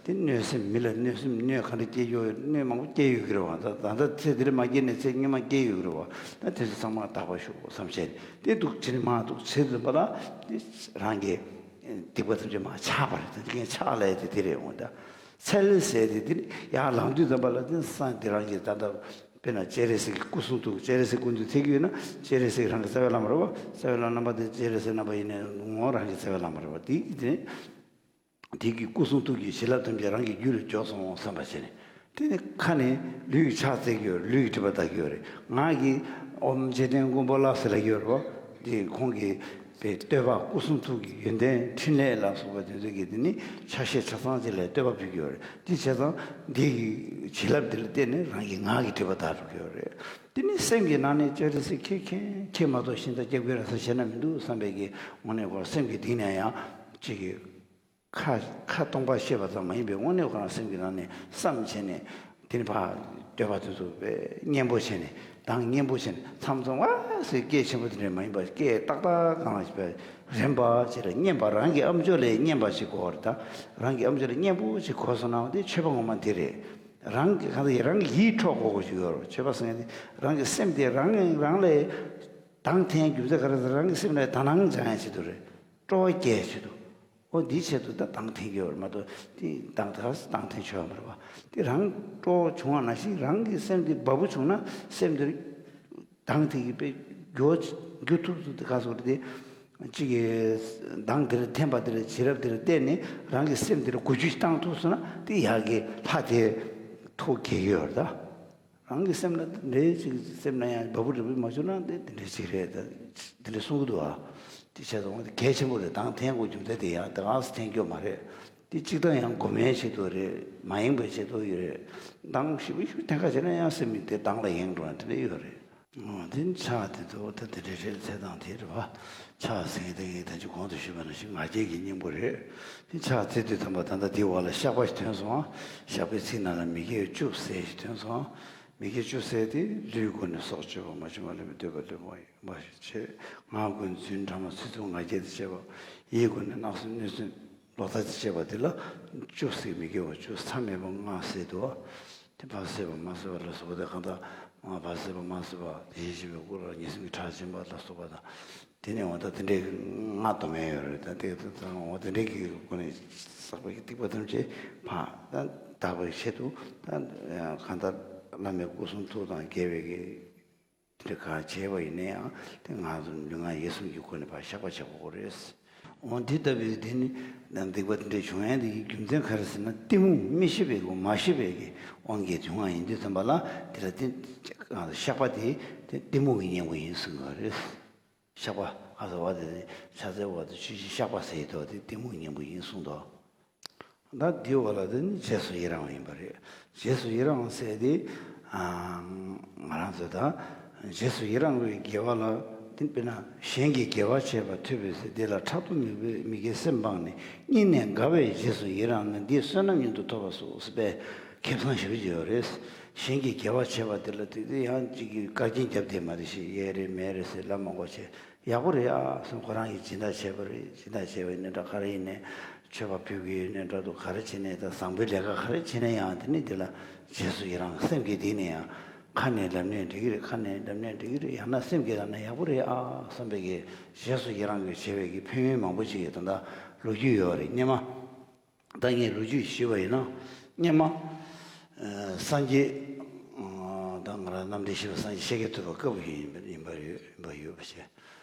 དེ་གནོད་སེམས་མི་ལ་གནོད་སེམས་གནོད་ག་འདྲ་སྐྱེ་ཡོད། གནོད་མང་པོ་སྐྱེ་ཡོད་ཀྱི་རེད་པ། ད་ད་ལྟ་ཚེ་འདིར་མ་སྐྱེས་ནས་ཚེ་སྔོན་མ་སྐྱེ་ཡོད་ཀྱི་རེད་པ། ད་དེ་ཚོ་ཚང་མ་དག་པ་ཞུ་བསམ་བྱས་དེ་འདུག་བྱས་ནས་མ་འདུག་བྱས་ཙམ་པ་ལ་དེ་རང་གི་སྡིག་པ་ཐམས་ཅད་མར་ཆག་པ་རེད། ད་དེ་ངས་ཆག་ལབ་ཡ་དེ་དེ་རེད། འོ་ད་འཚལ་ཟེར་དེ་དེ་ཡར་ལངས་དུས་ཙམ་པ་ལ་དེ་སང་དེ་རང་གི་ད་ལྟ། དཔེར་ན་སྤྱན་རས་གཟིགས་ཀྱི་སྐུ་གསུང་ཐུགས། སྤྱན་རས་གཟིགས་སྐུ་མདུན་ཐེག་གི་ཡོད་ན་སྤྱན་རས་གཟིགས་རང་གི་རྩ་བའི་བླ་མ་རེད་བ། རྩ་བའི་བླ་མ་རྣམ་པ་དེ་སྤྱན་རས་གཟིགས་རྣམ་པ་ཡིན་ནའི་ངོ་རང་གི་རྩ་བའི་བླ་མ་རེད་བ། དེ་དེ་དེ་གི་སྐུ་གསུང་ཐུགས་ཀྱི་བྱིན་རླབས་ཐམས་ཅད་རང་གི་རྒྱུད་ལ་འཇོག་སོང་བསམ་པ་བྱས་ནས། དེ་ནི་ཁ་ནས་ལུས་ཀྱི་ཕྱག་འཚལ་གྱི་ཡོད་རེད། ལུས་ཀྱི་སྒྲིབ་པ་དག་གི་ཡོད་རེད། ངག་གིས་ཨོཾ་འཇིག་རྟེན་མགོན་པོ་ལ་ཟེར་ལབ་ཀྱི་ཡོད་རེད་བ། དེ་ཁོང་གི་པའི་བསྟོད་པ་སྐུ་གསུང་ཐུགས་ཀྱི་ཡོན་ཏན་འཕྲིན་ལས་ལ་སོགས་པ་དེ་ཚོ་གི་དེ་ནི་ཆ་ཤས་ཆ་ཚང་ཅིག་ལ་བསྟོད་པ་ཕུལ་གྱི་ཡོད་རེད། དེ་བྱས་ཙང་འདི་གི་བྱིན་རླབས་འདི་ལ་བརྟེན་ནས་རང་གི་ངག་གི་སྒྲིབ་པ་དག་འགྲོ་གི་ཡོད་རེད། དེ་ནི་སེམས་ཀྱི་ནང་ནས་སྤྱན་རས་གཟིགས་ཁྱེད་མཁྱེན། ཁྱེད་མ་གཏོགས་གཞན་དག་སྐྱབས་མགོན་རེད་ཟེར་བཤད་ན་མི་འདུག་བསམ་པའི་གི་དངོས་གནས་ཁོ་རང་སེམས་ཀྱི་གཏིང་ནས་ཡང་ཅིག་གི་ཁ་ཁ་སྟོང་པ་བཤད་པ་ཙམ་མ་ཡིན་པའི་དངོས་གནས་ཁོ་རང་སེམས་ཀྱི་ནང་ནས་བསམ་བྱས་ནས། དེ་ནི་ཕར་བསྟོད་པ་དེ་ཚོ་དཔེ་སྙན་པོ་བྱས་ནས་གདངས་སྙན་པོ་བྱས་ནས་མཚམས་མཚམས་ཝ་ཟེར་སྐད་ཆེན་པོ་དེ་འདྲ་མ་ཡིན་པར་སྐད་ཏག་ཏག་གང་ལ་ཞིག་པའི་རིམ་པ་བྱས་ལ་སྙན་པ་རང་གི་ཨམ་ཅོག་ལས་སྙན་པ་ཞིག་གོ་བར་ད། རང་གི་ཨམ་ཅོག་ལས་སྙན་པོ་ཞིག་གོ་སོང་ན་དེ་མཆོད་པ་ངོ་མ་དེ་རེད། རང་གི་གང་ལྟར་རང་གི་ཡིད་འཕྲོག་དགོས་དགོས་ཞིག་ཡོད་རེད། མཆོད་པ་ཟེར་མཁན་དེ་རང་གི་སེམས་དེ་རང་རང་ལས་གདངས་འཐེན་རྒྱུ་མཚན་ག་རེ་ཟེར་རང་གི་སེམས་ལ་དག་སྣང་སྦྱང་ཡ་ཆེད་དུ་རེད། སྤྲོ་བ་སྐྱེ་ཡ་ཆེད་དུ། ཨོ་འདིའི་ཆེད་དུ་ད་གདངས་འཐེན་གྱི་ཡོད་རེད་མ་གཏོགས་དེ་གདངས་ད་གདངས་འཐེན་ཆོག་ཡ་མ་རེད་བ། དེ་རང་སྤྲོ་བ་བྱུང་བ་ནང་བཞིན་རང་གི་སེམས་དེ་འབབ་པོ་བྱུང་ན་སེམས་དེ་གདངས་དེ་གི་དཔེ་རྒྱུ་རྒྱུ་ཐུབ་ཐུབ་དེ་ག་སོགས་དེ་གཅིག་གི་གདངས་དེ་ལ་འཐེན་པ་དེ་ལ་བྱིན་རླབས་དེ་ལ་བརྟེན་ནས་རང་གི་སེམས་དེ་ལ་འགུལ་སྐྱོད་བཏང་ཐུབ་སོང་ན་དེ་ཡག་གི་ལྷ་དེ་ཐུགས་དགྱེས་ཀྱི་ཡོད་རེད་ད། རང་གི་སེམས་ལ་འདྲེ་ཅིག་སེམས་ལ་ཡང་འབབ་པོ་འབྲས་བུ་མ་བྱུང་ན་འདི་འདི་འདྲ་ཅིག་རེད་ད། འདི་འདྲ་གསུང་གི་འདུག་ཨ། དེ་བྱས་ཙང་འོ་དེ་གལ་ཆེན་པོ་རེད། གདངས་འཐེན་དགོས་རྒྱུ་མཚན་དེ་ཡང་དེ་ག་སེ་འཐེན་རྒྱུ་མ་རེད། དེ་གཅིག་དང་ཡང་སྒོམ་ཡའི་ཆེད་དུ་རེད། མ་ཡེངས་པའི་ཆེད་དུ་ཡོད་རེད། གདངས་ཞིབ་ཞིབ་འཐེན་ཁ་བྱས་ན་ཡང་སེམས་མི་དེ་གདངས་ལ་ཡེངས་འགྲོ་ཡ་དེ་འདྲ་ཡོད་རེད། འོ་དེ་ཕྱག་དེ་ཚོ་ད་དེ་འདྲ་རེད། ཚེ་དང་དེ་རེད་བ། ཕྱག་ཟེར་མཁན་དེ་ངས་ད་ཅི་གོང་དུ་ཞུས་པ་ནང་བཞིན་ང་རྒྱལ་གྱི་སྙིང་པོ་རེད། དེ་ཕྱག་འཚལ་དུས་ཙམ་པ་ད་ལྟ་དེའི་འོག་ལ་བཤགས་པ་ཞིག་ཐོན་སོང་ཨ། བཤགས་པའི་ཚིག་ནང་ལ་མི་དགེ་བཅུ་བསལ་ཞིག་ཐོན་སོང་ཨ། མི་དགེ་བཅུ་བསལ་ཏེ་ལུས་སྒོ་ནས་སྲོག་གཅོད་པ། མ་བྱིན་པ་ལེན་པའི་འདོད་པ་ལེན་པ་ཡིན་པ་ཞིག་བྱེད། ངག་སྒོ་ནས་རྫུན་ཕྲ་མ་ཚིག་རྩུབ་ངག་འཁྱལ་དང་བཅས་པ། ཡིད་སྒོ་ནས་བརྣབ་སེམས་གནོད་སེམས་ ལོག་ལྟ་ཅེས་བྱ་བ་དེ་ལ་བཅུ་ཟེར་མི་དགོས་པ། བཅུ་མཚམས་མེད་པ་ལྔ་ཟེར་འདུག་བ། དེ་བར་སྲིད་པ་མ་སྲིད་པ་ལ་སོགས་པ་དེ་གང་ལྟར་བར་སྲིད་པ་མ་སྲིད་པ། དེ་བཞིན་གཤེགས་པའི་སྐུ་ལ་ཉེར་གསུམ་གྱི་ཁྲག་འབྱིན་པ་ལ་སོགས་པ་དང་། དེ་ནས་འོ་ད་དེ་འདྲའི་ལྔ་སྡོམ་ཡས་ཡོད་རེད། ད་དེ་ད་འོ་དེ་འདྲའི་གི་སྒོ་ནས་བསགས་པའི་སྡིག་པ་ཐམས་ཅད་ཕར་ད་དག་པའི་ཆེད་དུ། ད་གང་ལྟར་བླ་མའི་སྐུ་གསུང་ཐུགས་དང་འགལ་བའི་གི་དེ་འདྲ་གང་བྱས་པ་ཡིན་ན་ཡང་དེ་ང་ཚོ་ལུས་ངག་ཡིད་གསུམ་གྱི་སྒོ་ནས་ཕར་བཤགས་པ་བྱེད་དགོས་རེད། འོ་འདི་ལྟ་བུའི་དེ་ནི་སྡིག་པ་དེ་འདྲ་བྱུང་ཡས་དེ་རྒྱུ་མཚན་ག་རེ་ཟེར་ན། གཏི་མུག་མི་ཤེས་པའི་གི་མ་ཤེས་པའི་གི་དབང་གིས་བྱུང་བ་ཡིན་དུས་ཙམ་པ་ལ། དེ་ལ་དེ་བཤགས་པ་དེ་དེ་གཏི་མུག་གི་གཉེན་པོ་ཡིན་གསུང་གི་རེད། བཤགས་པ་ཨ་ཟེར་བ་དེ་ནི་ཕྱག་འཚལ་བ་དང་ཆོས་ཀྱི་བཤགས་པ་ཟེར་ཡོད་དོ། དེ་གཏི་མུག་གཉེན་པོ་ཡིན་གསུངས་དོ། ད་འདི་བ་ལ་དེ་ནི་རྗེས་སུ་ཡི་རང་བ་ཡིན་པ་རེད། རྗེས་སུ་ཡི་རང་ཟེར་དེ། ཨ་ང་རང་ཚོ་ད་རྗེས་སུ་ཡི་རང་བའི་དགེ་བ་ལ། དེ་དཔེར་ན་གཞན་གྱིས་དགེ་བ་བྱས་པ་ཐོས་པའི་ཚེ། དེ་ལ་ཕྲག་དོག་མི་དགེ་སེམས་སྤངས་ནས། སྙིང་ནས་དགའ་བས་རྗེས་སུ་ཡི་རང་ན། འདིས་བསོད་ནམས་མྱུར་དུ་ཐོབ་པར་ཤོག་ཟེར་བའི་ཁེ་བཟང་ཞེ་པོ་ཅིག་ཡོད་རེད། གཞན་གྱིས་དགེ་བ་བྱས་པ་དེ་ལ་དེ་དེ་ཡང་ཅིག་གིས་བཀའ་རྒྱ་བརྒྱབ་བསྡད་མ་རེད། ཞེས་ཡས་རེད་མེད་རེད་ཟེར་ལབ་མ་དགོས་བྱས། ཡག་པོ་རེད་ཨ་གསུངས། ཁོ་རང་གིས་སྦྱིན་བདག་བྱས་པ་རེད། སྦྱིན་བདག་བྱས་པ་ཡིན་ན་འདྲ། ག་རེ་ཡིན་ནའི་མཆོད་པ་ཕུལ་གྱི་ཡོད་ན་འདྲ་འདུག་ག་རེ་བྱས་ནའི་ད་བཟང་པོའི་ལས་ཀ་ག་རེ་བྱས་ན་ཡང་དེ་ནི་དེ་ལ་རྗེས་སུ་ཡི་རང་། སེམས་ཀྱི་སྟེང་ནས་ཡང་ཁ་ནས་ལབ་ནའི་འགྲིག་གི་རེད། ཁ་ནས་ལབ་ནའི་འགྲིག་གི་རེད། ཡང་ན་སེམས་ཀྱིས་ལབ་ན་ཡག་པོ་རེད་ཨ་བསམ་པའི་གི་རྗེས་སུ་ཡི་རང་གི་བྱས་པའི་གི་ཕན་ཡོན་མང་པོ་ཅིག་ད་ལྟ་ལོ་རྒྱུས་ཡོད་རེད། སྔོན་མ། ད་ངས་ལོ་རྒྱུས་ཞུས་པ་ཡིན་ན། སྔོན་མ་ཨ་སངས་རྒྱས། ཨ་ད་ང་རང་རྣམ་འདྲེན་བཞི་པ་སངས་རྒྱས་ཤཱཀྱ་ཐུབ་པ་སྐབས་ཡིན་པ་ཡིན་པ་ཡོད་ཡིན་པ་ཡོད་པ་བྱས།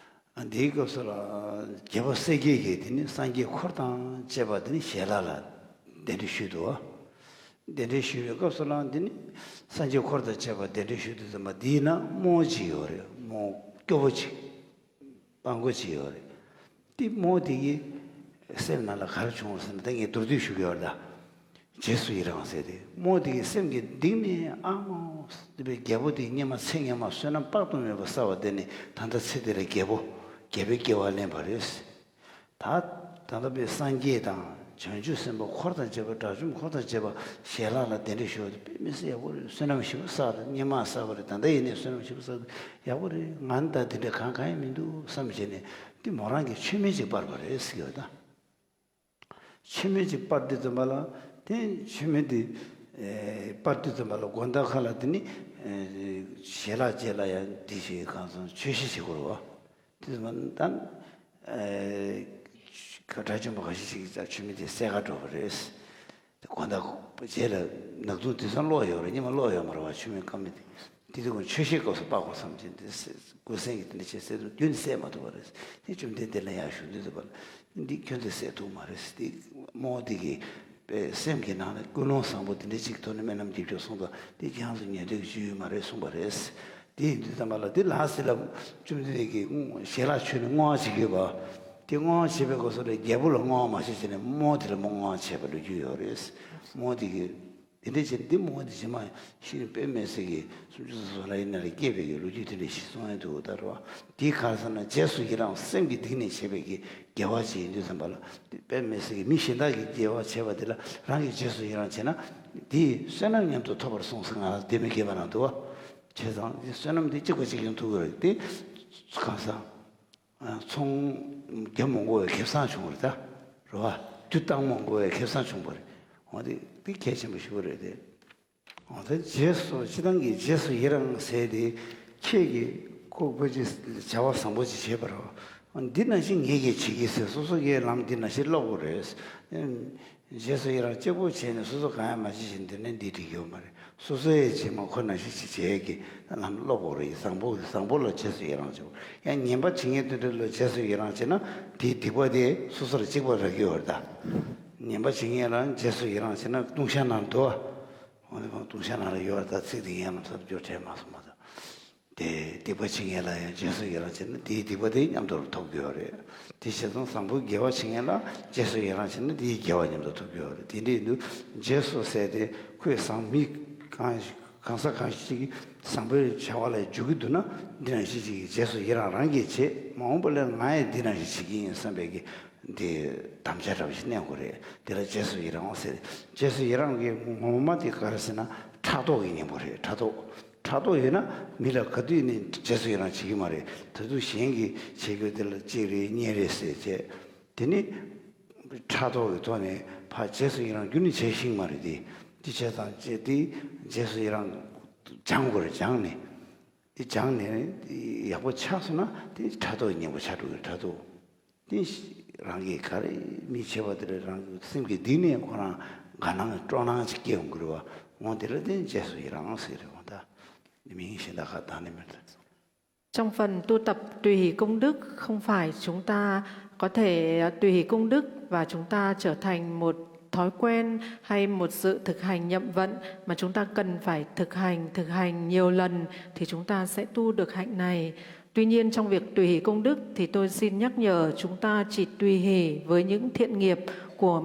ཨ་འདིའི་སྐབས་སུ་ལ་རྒྱལ་པོ་གསལ་རྒྱལ་གྱིས་དེ་ནི་སངས་རྒྱས་འཁོར་དང་བཅས་པ་དེ་ནི་ཞལ་ལག་ལ་གདན་འདྲེན་ཞུས་འདུག་གདན་འདྲེན་ཞུས་པའི་སྐབས་སུ་ལ་དེ་ནི་སངས་རྒྱས་འཁོར་དང་བཅས་པ་གདན་འདྲེན་ཞུས་དུས་ཙམ་པ་འདིའི་ནང་རྨོ་ཅིག་ཡོད་རེད། རྨོ་སྐྱོ་པོ་ཅིག་སྤྲང་པོ་ཅིག་ཡོད་རེད། དེ་རྨོ་དེ་གི་སེམས་ནང་ལ་ག་རེ་བྱུང་བ་ཟེར་ན། ད་ངས་མདོར་བསྡུས་ཞུ་གི་ཡོད་རེད་ད། རྗེས་སུ་ཡི་རང་ཟེར་ཏེ། རྨོ་དེ་གི་སེམས་ཀྱི་གཏིང་ནས་ཨ་མ་དེ་བའི་རྒྱལ་པོ་དེ་སྔོན་མ་ཚེ་སྔོན་མ་བསོད་ནམས་དཔག་ཏུ་མེད་པ་བསགས་པ་དེ་ནི་ད་ལྟ་ཚེ་འདི་ལ་རྒྱལ་པོ་རྒྱལ་པོའི་སྐྱེ་བ་ལེན་པ་རེད། ད་ད་ལྟ་བའི་སངས་རྒྱས་དང་བྱང་ཆུབ་སེམས་དཔའ་འཁོར་དང་བཅས་པ། དགྲ་བཅོམ་འཁོར་དང་བཅས་པ་ཞལ་ལག་ལ་གདན་འདྲེན་ཞུ་བ་དེ་དཔེ་མི་སྲིད་ཡག་པོ་རེད། བསོད་ནམས་ཞེ་པོ་བསགས་རེད། སྔོན་མ་བསགས་པ་རེད། ད་ལྟ་ཡིན་ནའི་བསོད་ནམས་ཞེ་པོ་བསགས་རེད། ཡག་པོ་རེད། ང་ནི་ད་དེ་འདྲ་གང་གང་ཡང་མི་འདུག་བསམ་བྱས་ནས་དེ་མོ་རང་གིས་མཆོད་མེ་ཅིག་སྤར་བ་རེད་ཟེར་གྱི་ཡོད་ད། མཆོད་མེ་ཅིག་སྤར་དུས་ཙམ་པ་ལ། དེ་མཆོད་མེ་དེ་ཨེ་སྤར་དུས་ཙམ་པ་ལ་དགོང་དག་ཁ་ལ་དེ་ནི་ཨེ་ཞལ་ལག་རྗེས་ལ་ཡང་འདི་ཞིག་གང་སོང་མཆོད་བཤམས་བྱེད་དགོས་རེད་བ། དེ་ཙམ་པ་ད་ཨེ་དགྲ་བཅོམ་པ་ག་ཤེད་ཅིག་གིས་མཆོད་མེ་དེ་སེ་ག་འགྲོ་བ་རེད། དགོང་དག་རྗེས་ལ་ནག་དུང་དེང་སང་གློག་ཡོད་རེད། སྔོན་མ་གློག་ཡོད་མ་རེད་བ། མཆོད་མེ་སྐམ་མེ་དེ། དེ་དུས་ཁོང་མཆོད་བཤམས་སྐབས་སུ་སྤར་དགོས་བསམ་བྱས་ཏེ་སེ་མགོ་སེང་གིས་དེ་འདྲ་བྱས་སེ་དུས་རྒྱུན་སེ་མ་ཐུབ་པ་རེད། དེ་བཅོམ་ལྡན་འདས་ལ་ཡར་ཞུ་དུས་ཙམ་པ་ལ་འདི་ཁྱོད་ཚོས་སེ་ཐུབ་མ་རེད། དེ་རྨོ་དེ་གིས་དཔེ་སེམས་ཀྱི་ནང་ནས་ཀུན་སློང་བཟང་པོ་དེ་འདྲ་ཅིག་ཐོག་ནས་སྨོན་ལམ་རྒྱབ་སྐྱོར་སོང་ཙང་དེ་ཁྱེད་རང་ཚོ་ཉན་འདོད་ཀྱི་རྒྱུ་ཡོད་མ་རེད་གསུངས་པ་རེད། དེ་ཡིན་དུས་ཙམ་པ་ལ་དེ་ལ་སྲིད་ལ་བཅོམ་ལྡན་འདས་ཀྱིས་ཞལ་ལག་མཆོད་ནས་བསྔོ་བ་བྱེད་ཀྱི་ཡོད་པ། དེ་བསྔོ་བ་བྱེད་པའི་སྐབས་སུ་ལ་རྒྱལ་པོ་ལ་བསྔོ་བ་མ་བྱེད་ཟེར་ནས་རྨོ་དེ་ལ་མོ་བསྔོ་བ་བྱས་པ་ལོ་རྒྱུས་ཡོད་རེད། རྨོ་དེ་གིས། དེ་འདྲ་བྱས་ནས་འདི་རྨོ་འདི་རྗེས་མ་ཤི་ནས་དཔེ་མི་སྲིད་ཀྱི་སུམ་ཅུ་སོ་སོ་ལ་ཡིན་ན་ལ་སྐྱེས་པའི་གི་ལོ་རྒྱུས་དེ་འདྲ་ཞིག་གསུང་ཡ་འདུག་ད་རེད་བ། འདི་ག་རེ་ཟེར་ན་རྗེས་སུ་ཡི་རང་སེམས་ཀྱི་གཏིང་ནས་བྱེད་པའི་གི་དགེ་བ་ཅིག་ཡིན་དུས་ཙམ་པ་ལ། འདི་དཔེ་མི་སྲིད་ཀྱི་མི་གཞན་དག་གིས་དགེ་བ་བྱས་པ་དེ་ལ་རང་གིས་རྗེས་སུ་ཡི་རང་བྱས་ན། འདིས་བསོད་ནམས་མཉམ་དུ་ཐོབ་པར་གསུངས་ཟེར་ང་རང་བདེ་མོ་བགྱིས་པ་ན་འདུག་བ། བྱས་ཙང་འདི་བསོད་ནམས་འདི་གཅིག་པ་གཅིག་ཀྱང་ཐོབ་ཀྱི་རེད་དེ། གང་ཟག་ཚོང་རྒྱབ་མ་དགོས་པའི་ཁེ་བཟང་བྱུང་བ་རེད་ད། རེད་བ། རྒྱུ་བཏང་མ་དགོས་པའི་ཁེ་བཟང་བྱུང་བ་རེད། འོ་དེ་དེ་གལ་ཆེན་པོ་ཞེ་པོ་རེད་དེ། འོ་དེ་རྗེས་སུ་སྤྱིར་བཏང་གི་རྗེས་སུ་ཡི་རང་ཟེར་དེ། ཁྱེད་ཀྱིས་ཁོ་པོ་ཅིག་བྱ་བ་བཟང་པོ་ཅིག་བྱས་པ་རེད་བ། འདི་ནང་བཞིན་ངེད་ཀྱིས་བྱེད་ཀྱི་ཟེར་སོ་སོ་གིས་ལམ་འདི་ནང་བཞིན་སློབ་དགོས་རེད། རྗེས་སུ་ཡི་རང་གཅིག་པོ་བྱས་ནས་སོ་སོ་གང་ཡང་མ་བྱེད་བཞིན་འདིར་ནི་འདི་འགྲིག་ཡོད་མ་རེད། སོ་སོ་ཡི་རྗེས་མ་ཁོ་ན་ཞིག་ཅིག་བྱེད་ཀྱི་ལམ་སློབ་དགོས་རེད། བཟང་པོ་བཟང་པོ་ལ་རྗེས་སུ་ཡི་རང་བྱེད་དགོས། ཡང་ངན་པ་བྱེད་མཁན་དེ་འདྲ་ལ་རྗེས་སུ་ཡི་རང་བྱེད་ན་དེའི་སྡིག་པ་དེ་སོ་སོ་ལ་གཅིག་པ་རག་གི་ཡོད་རེད་ད། ངན་པ་བྱེད་མཁན་ལ་རྗེས་སུ་ཡི་རང་བྱེད་ན་ལྟུང་བཤགས་ནང་འདུག་བ། འོ་ནི་ལྟུང་བཤགས་ནང་ལ་ཡོད་རེད་ད། ཚིག་དེ་ཡན་ལ་ཚར་བསྒྱུར་དྲན་མ་སོང་བ་ད། དེ་སྡིག་པ་བྱེད་མཁན་ལ་ཡང་རྗེས་སུ་ཡི་རང་བྱས་ན་དེའི་སྡིག་པ་དེ་མཉམ་དུ་ཐོབ་ཀྱི་ཡོད་རེད། དེ་བྱས་ཙང་བཟང་པོའི་དགེ་བ་བྱེད་མཁན་ལ་རྗེས་སུ་ཡི་རང་བྱས་ན་དེའི་དགེ་བ་མཉམ་དུ་ཐོབ་ཀྱི་ཡོད་རེད། དེ་འདྲ་ཡིན་དུས་རྗེས་སུ་ཟེར་ཏེ་ཁོས་བཟང་མི་གང་གང་ཟག་གང་ཞིག་གིས་བཟང་པོའི་བྱ་བ་ལ་འཇུག་གི་འདུག་ན་འདི་ནང་བཞིན་ཅིག་གིས་རྗེས་སུ་ཡི་རང་རང་གིས་བྱེད། མ་འོངས་པ་ལ་ང་ཡང་འདི་ནང་བཞིན་བྱེད་ཀྱི་ཡིན་བསམ་པའི་གི་འདི་དམ་བཅའ་འདྲ་བ་ཞིག་གནས་དགོས་རེད། དེ་ལ་རྗེས་སུ་ཡི་རང་བ་ཟེར། རྗེས་སུ་ཡི་རང་གི་ངོ་མ་དེ་ག་རེ་ཟེར་ན་ཕྲག་དོག་གི་གཉེན་པོ་རེད། ཕྲག་དོག་ཕྲག་དོག་ཡོད་ན་མི་ལ་ག་དུས་ནས་རྗེས་སུ་ཡི་རང་བྱེད་ཀྱི་མ་རེད། ད་དུང་གཞན་གྱིས་བྱེད་རྒྱུ་དེ་ལ་གཅིག་རེད་གཉིས་རེད་ཟེར་བྱས། དེ་ནི་ ཕྲག་དོག་གི་ཐོག་ནས་ཕར་རྗེས་སུ་ཡི་རང་རྒྱུན་ནས་བྱེད་ཤེས་ཀྱི་མ་རེད་དེ། དེ་བྱས་ཙང་བྱས་དེ་རྗེས་སུ་ཡི་རང་སྦྱང་དགོས་རེད། སྦྱངས་ནས། དེ་སྦྱངས་ནས་ཡག་པོ་ཆགས་སོང་ན་དེ་ཕྲག་དོག་གི་གཉེན་པོ་ཆགས་འགྲོ་གི་རེད། ཕྲག་དོག་དེ་རང་གིས་ག་རེ་མི་བྱེད་པ་དེ་རེད། རང་གི་སེམས་ཀྱི་གཏིང་ནས་ཁོ་རང་དགའ་སྣང་སྤྲོ་སྣང་ཅིག་སྐྱེ་ཡོང་གི་རེད་བ། འོ་དེ་ལ་བརྟེན་རྗེས་སུ་ཡི་རང་ཟེར་རེད་བ། ད་དེ་མིང་གཞན་དག་ག་བཏགས་ནི་མེད། Trong phần tu tập tùy hỷ công đức, không phải chúng ta có thể, à, tùy hỷ công đức và chúng ta trở thành một thói quen hay một sự thực hành niệm vận, mà chúng ta cần phải thực hành, thực hành nhiều lần thì chúng ta sẽ tu được hạnh này. Tuy nhiên, trong việc tùy hỷ công đức thì tôi xin nhắc nhở chúng ta chỉ tùy hỷ với những thiện nghiệp của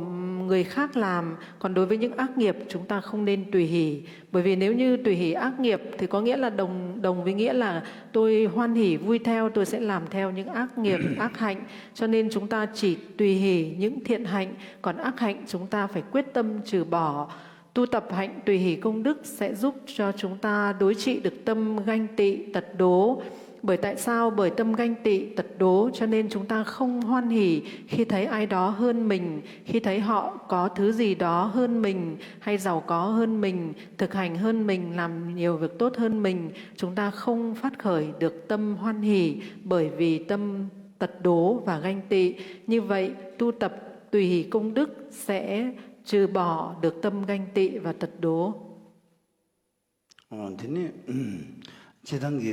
người khác làm, còn đối với những ác nghiệp chúng ta không nên tùy hỷ. Bởi vì nếu như tùy hỷ ác nghiệp thì có nghĩa là đồng đồng với nghĩa là tôi hoan hỷ vui theo, tôi sẽ làm theo những ác nghiệp, ác hạnh. Cho nên chúng ta chỉ tùy hỷ những thiện hạnh, còn ác hạnh chúng ta phải quyết tâm trừ bỏ. Tu tập hạnh tùy hỷ công đức sẽ giúp cho chúng ta đối trị được tâm ganh tị, tật đố. Bởi tại sao? Bởi tâm ganh tị, tật đố, cho nên chúng ta không hoan hỉ khi thấy ai đó hơn mình, khi thấy họ có thứ gì đó hơn mình, hay giàu có hơn mình, thực hành hơn mình, làm nhiều việc tốt hơn mình, chúng ta không phát khởi được tâm hoan hỉ, bởi vì tâm tật đố và ganh tị. Như vậy, tu tập tùy hỷ công đức sẽ trừ bỏ được tâm ganh tị và tật đố. འོ་དེ་ནི་སྤྱི་བཏང་གི་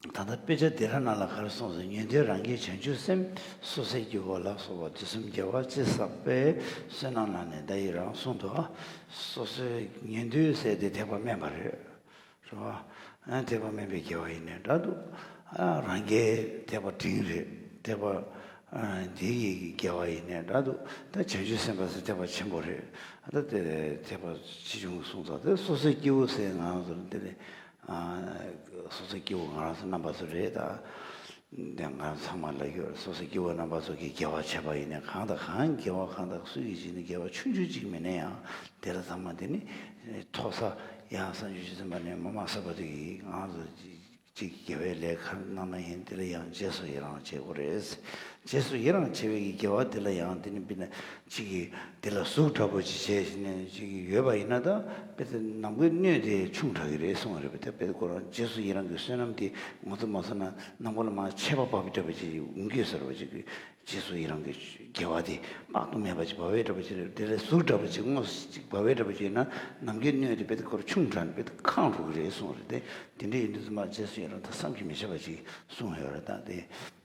ད་ལྟ་དཔེ་ཆ་འདི་ར་ནང་ལ་ག་རེ་གསུངས་སོང་། ཉན་ཐོས་རང་གི་བྱང་ཆུབ་སེམས། སོ་སོའི་སྐྱེ་བོ་ལ་སོགས་པ་དུས་གསུམ་རྒྱལ་བ་ཅི་བསགས་པའི། བསོད་ནམས་ལ་ནི་བདག་ཡི་རང་གསུངས་འདུག། སོ་སོའི་ཉན་ཐོས་ཟེར་དེ་ཐེག་པ་དམན་པ་རེད། རེད་བ། ཨ་ཐེག་པ་དམན་པའི་དགེ་བ་ཡིན་ནའི་འདྲ་འདུག། ཨ་རང་རྒྱལ་ཐེག་པ་འབྲིང་རེད། ཐེག་པ་ཨ་འདི་ཡི་དགེ་བ་ཡིན་ནའི་འདྲ་འདུག། ད་བྱང་ཆུབ་སེམས་དཔའ་ཟེར་ཐེག་པ་ཆེན་པོ་རེད། ཨ་ད་དེ་ཐེག་པ་ཆེ་ཆུང་གསུངས་ཚར། དེ་སོ་སོའི་སྐྱེ་བོ་ཟེར་ང་རང་ཚོ་འདི་ནི་ཨ་སོ་སོའི་སྐྱེ་བོ་ང་རང་ཚོ་རྣམ་པ་ཚོ་རེད་ད། དེ་ང་ཚང་མ་ལ་ཡོད། སོ་སོའི་སྐྱེ་བོ་རྣམ་པ་ཚོ་གིས་དགེ་བ་བྱས་པ་ཡིན་ནའི་གང་དང་གང་དགེ་བ་གང་དང་སུ་ཡིས་བྱས་ནས་དགེ་བ་ཆུང་ཆུང་ཅིག་མིན་ན་ཡང་དེ་ལ་ཚང་མ་དེ་ནི་མཐོ་ས་ཡང་སངས་རྒྱས་ཆོས་སེམས་དཔའ་ནས་མ་མ་བསགས་པ་དེ་གིས་ང་ཚོ་ཅིག་དགེ་བའི་ལས་ཁ་གནང་ན་ཡིན། དེ་ལ་ཡང་རྗེས་སུ་ཡི་རང་བྱེད་དགོས་རེད། རྗེས་སུ་ཡི་རང་བྱེད་པའི་དགེ་བ་དེ་ལ་ཡང་དེ་ནི་དཔེར་ན་ཅིག་གིས་དེ་ལ་ཟུག་འདྲ་པོ་ཅིག་བྱས་ནས་ཅིག་ཡོད་པ་ཡིན་ན་ད་དཔེ་དེ་ནམ་མཁའི་སྣོད་དེ་ཆུང་དྲགས་ཀྱི་རེད་གསུངས་པ་རེད་པ། དེ་དཔེ་ཁོ་རང་རྗེས་སུ་ཡི་རང་གི་བསོད་ནམས་དེ་ངོ་ཚ་མ་བཟོ་ན་ནམ་མཁའ་ལ་མར་ཆད་པ་བབས་འདྲ་པོ་ཅིག་འོང་གི་ཟེར་བ་ཅིག་གི་རྗེས་སུ་ཡི་རང་གི་དགེ་བ་དེ་དཔག་ཏུ་མེད་པ་ཅིག་བབས་པའི་འདྲ་པོ་ཅིག་རེད། དེ་ལས་ཟུག་འདྲ་པོ་ཅིག་དངོས་སུ་ཅིག་བབས་པའི་འདྲ་པོ་ཅིག་ཡིན་ན་ནམ་མཁའི་སྣོད་དེ་དཔེ་དེ་ཁོ་རང་ཆུང་དྲགས་ནས་དཔེ་དེ་ཁེངས་འགྲོ་གི་རེད་གསུངས་པ་རེད། དེ་དེ་འདྲ་ཡིན་དུས་ཙམ་པ་རྗེས་སུ་ཡི་རང་ད་བསམ་གྱིས་མི་ཁྱབ་པ་ཅིག་གསུངས་ཡོད་རེད། ད་དེ་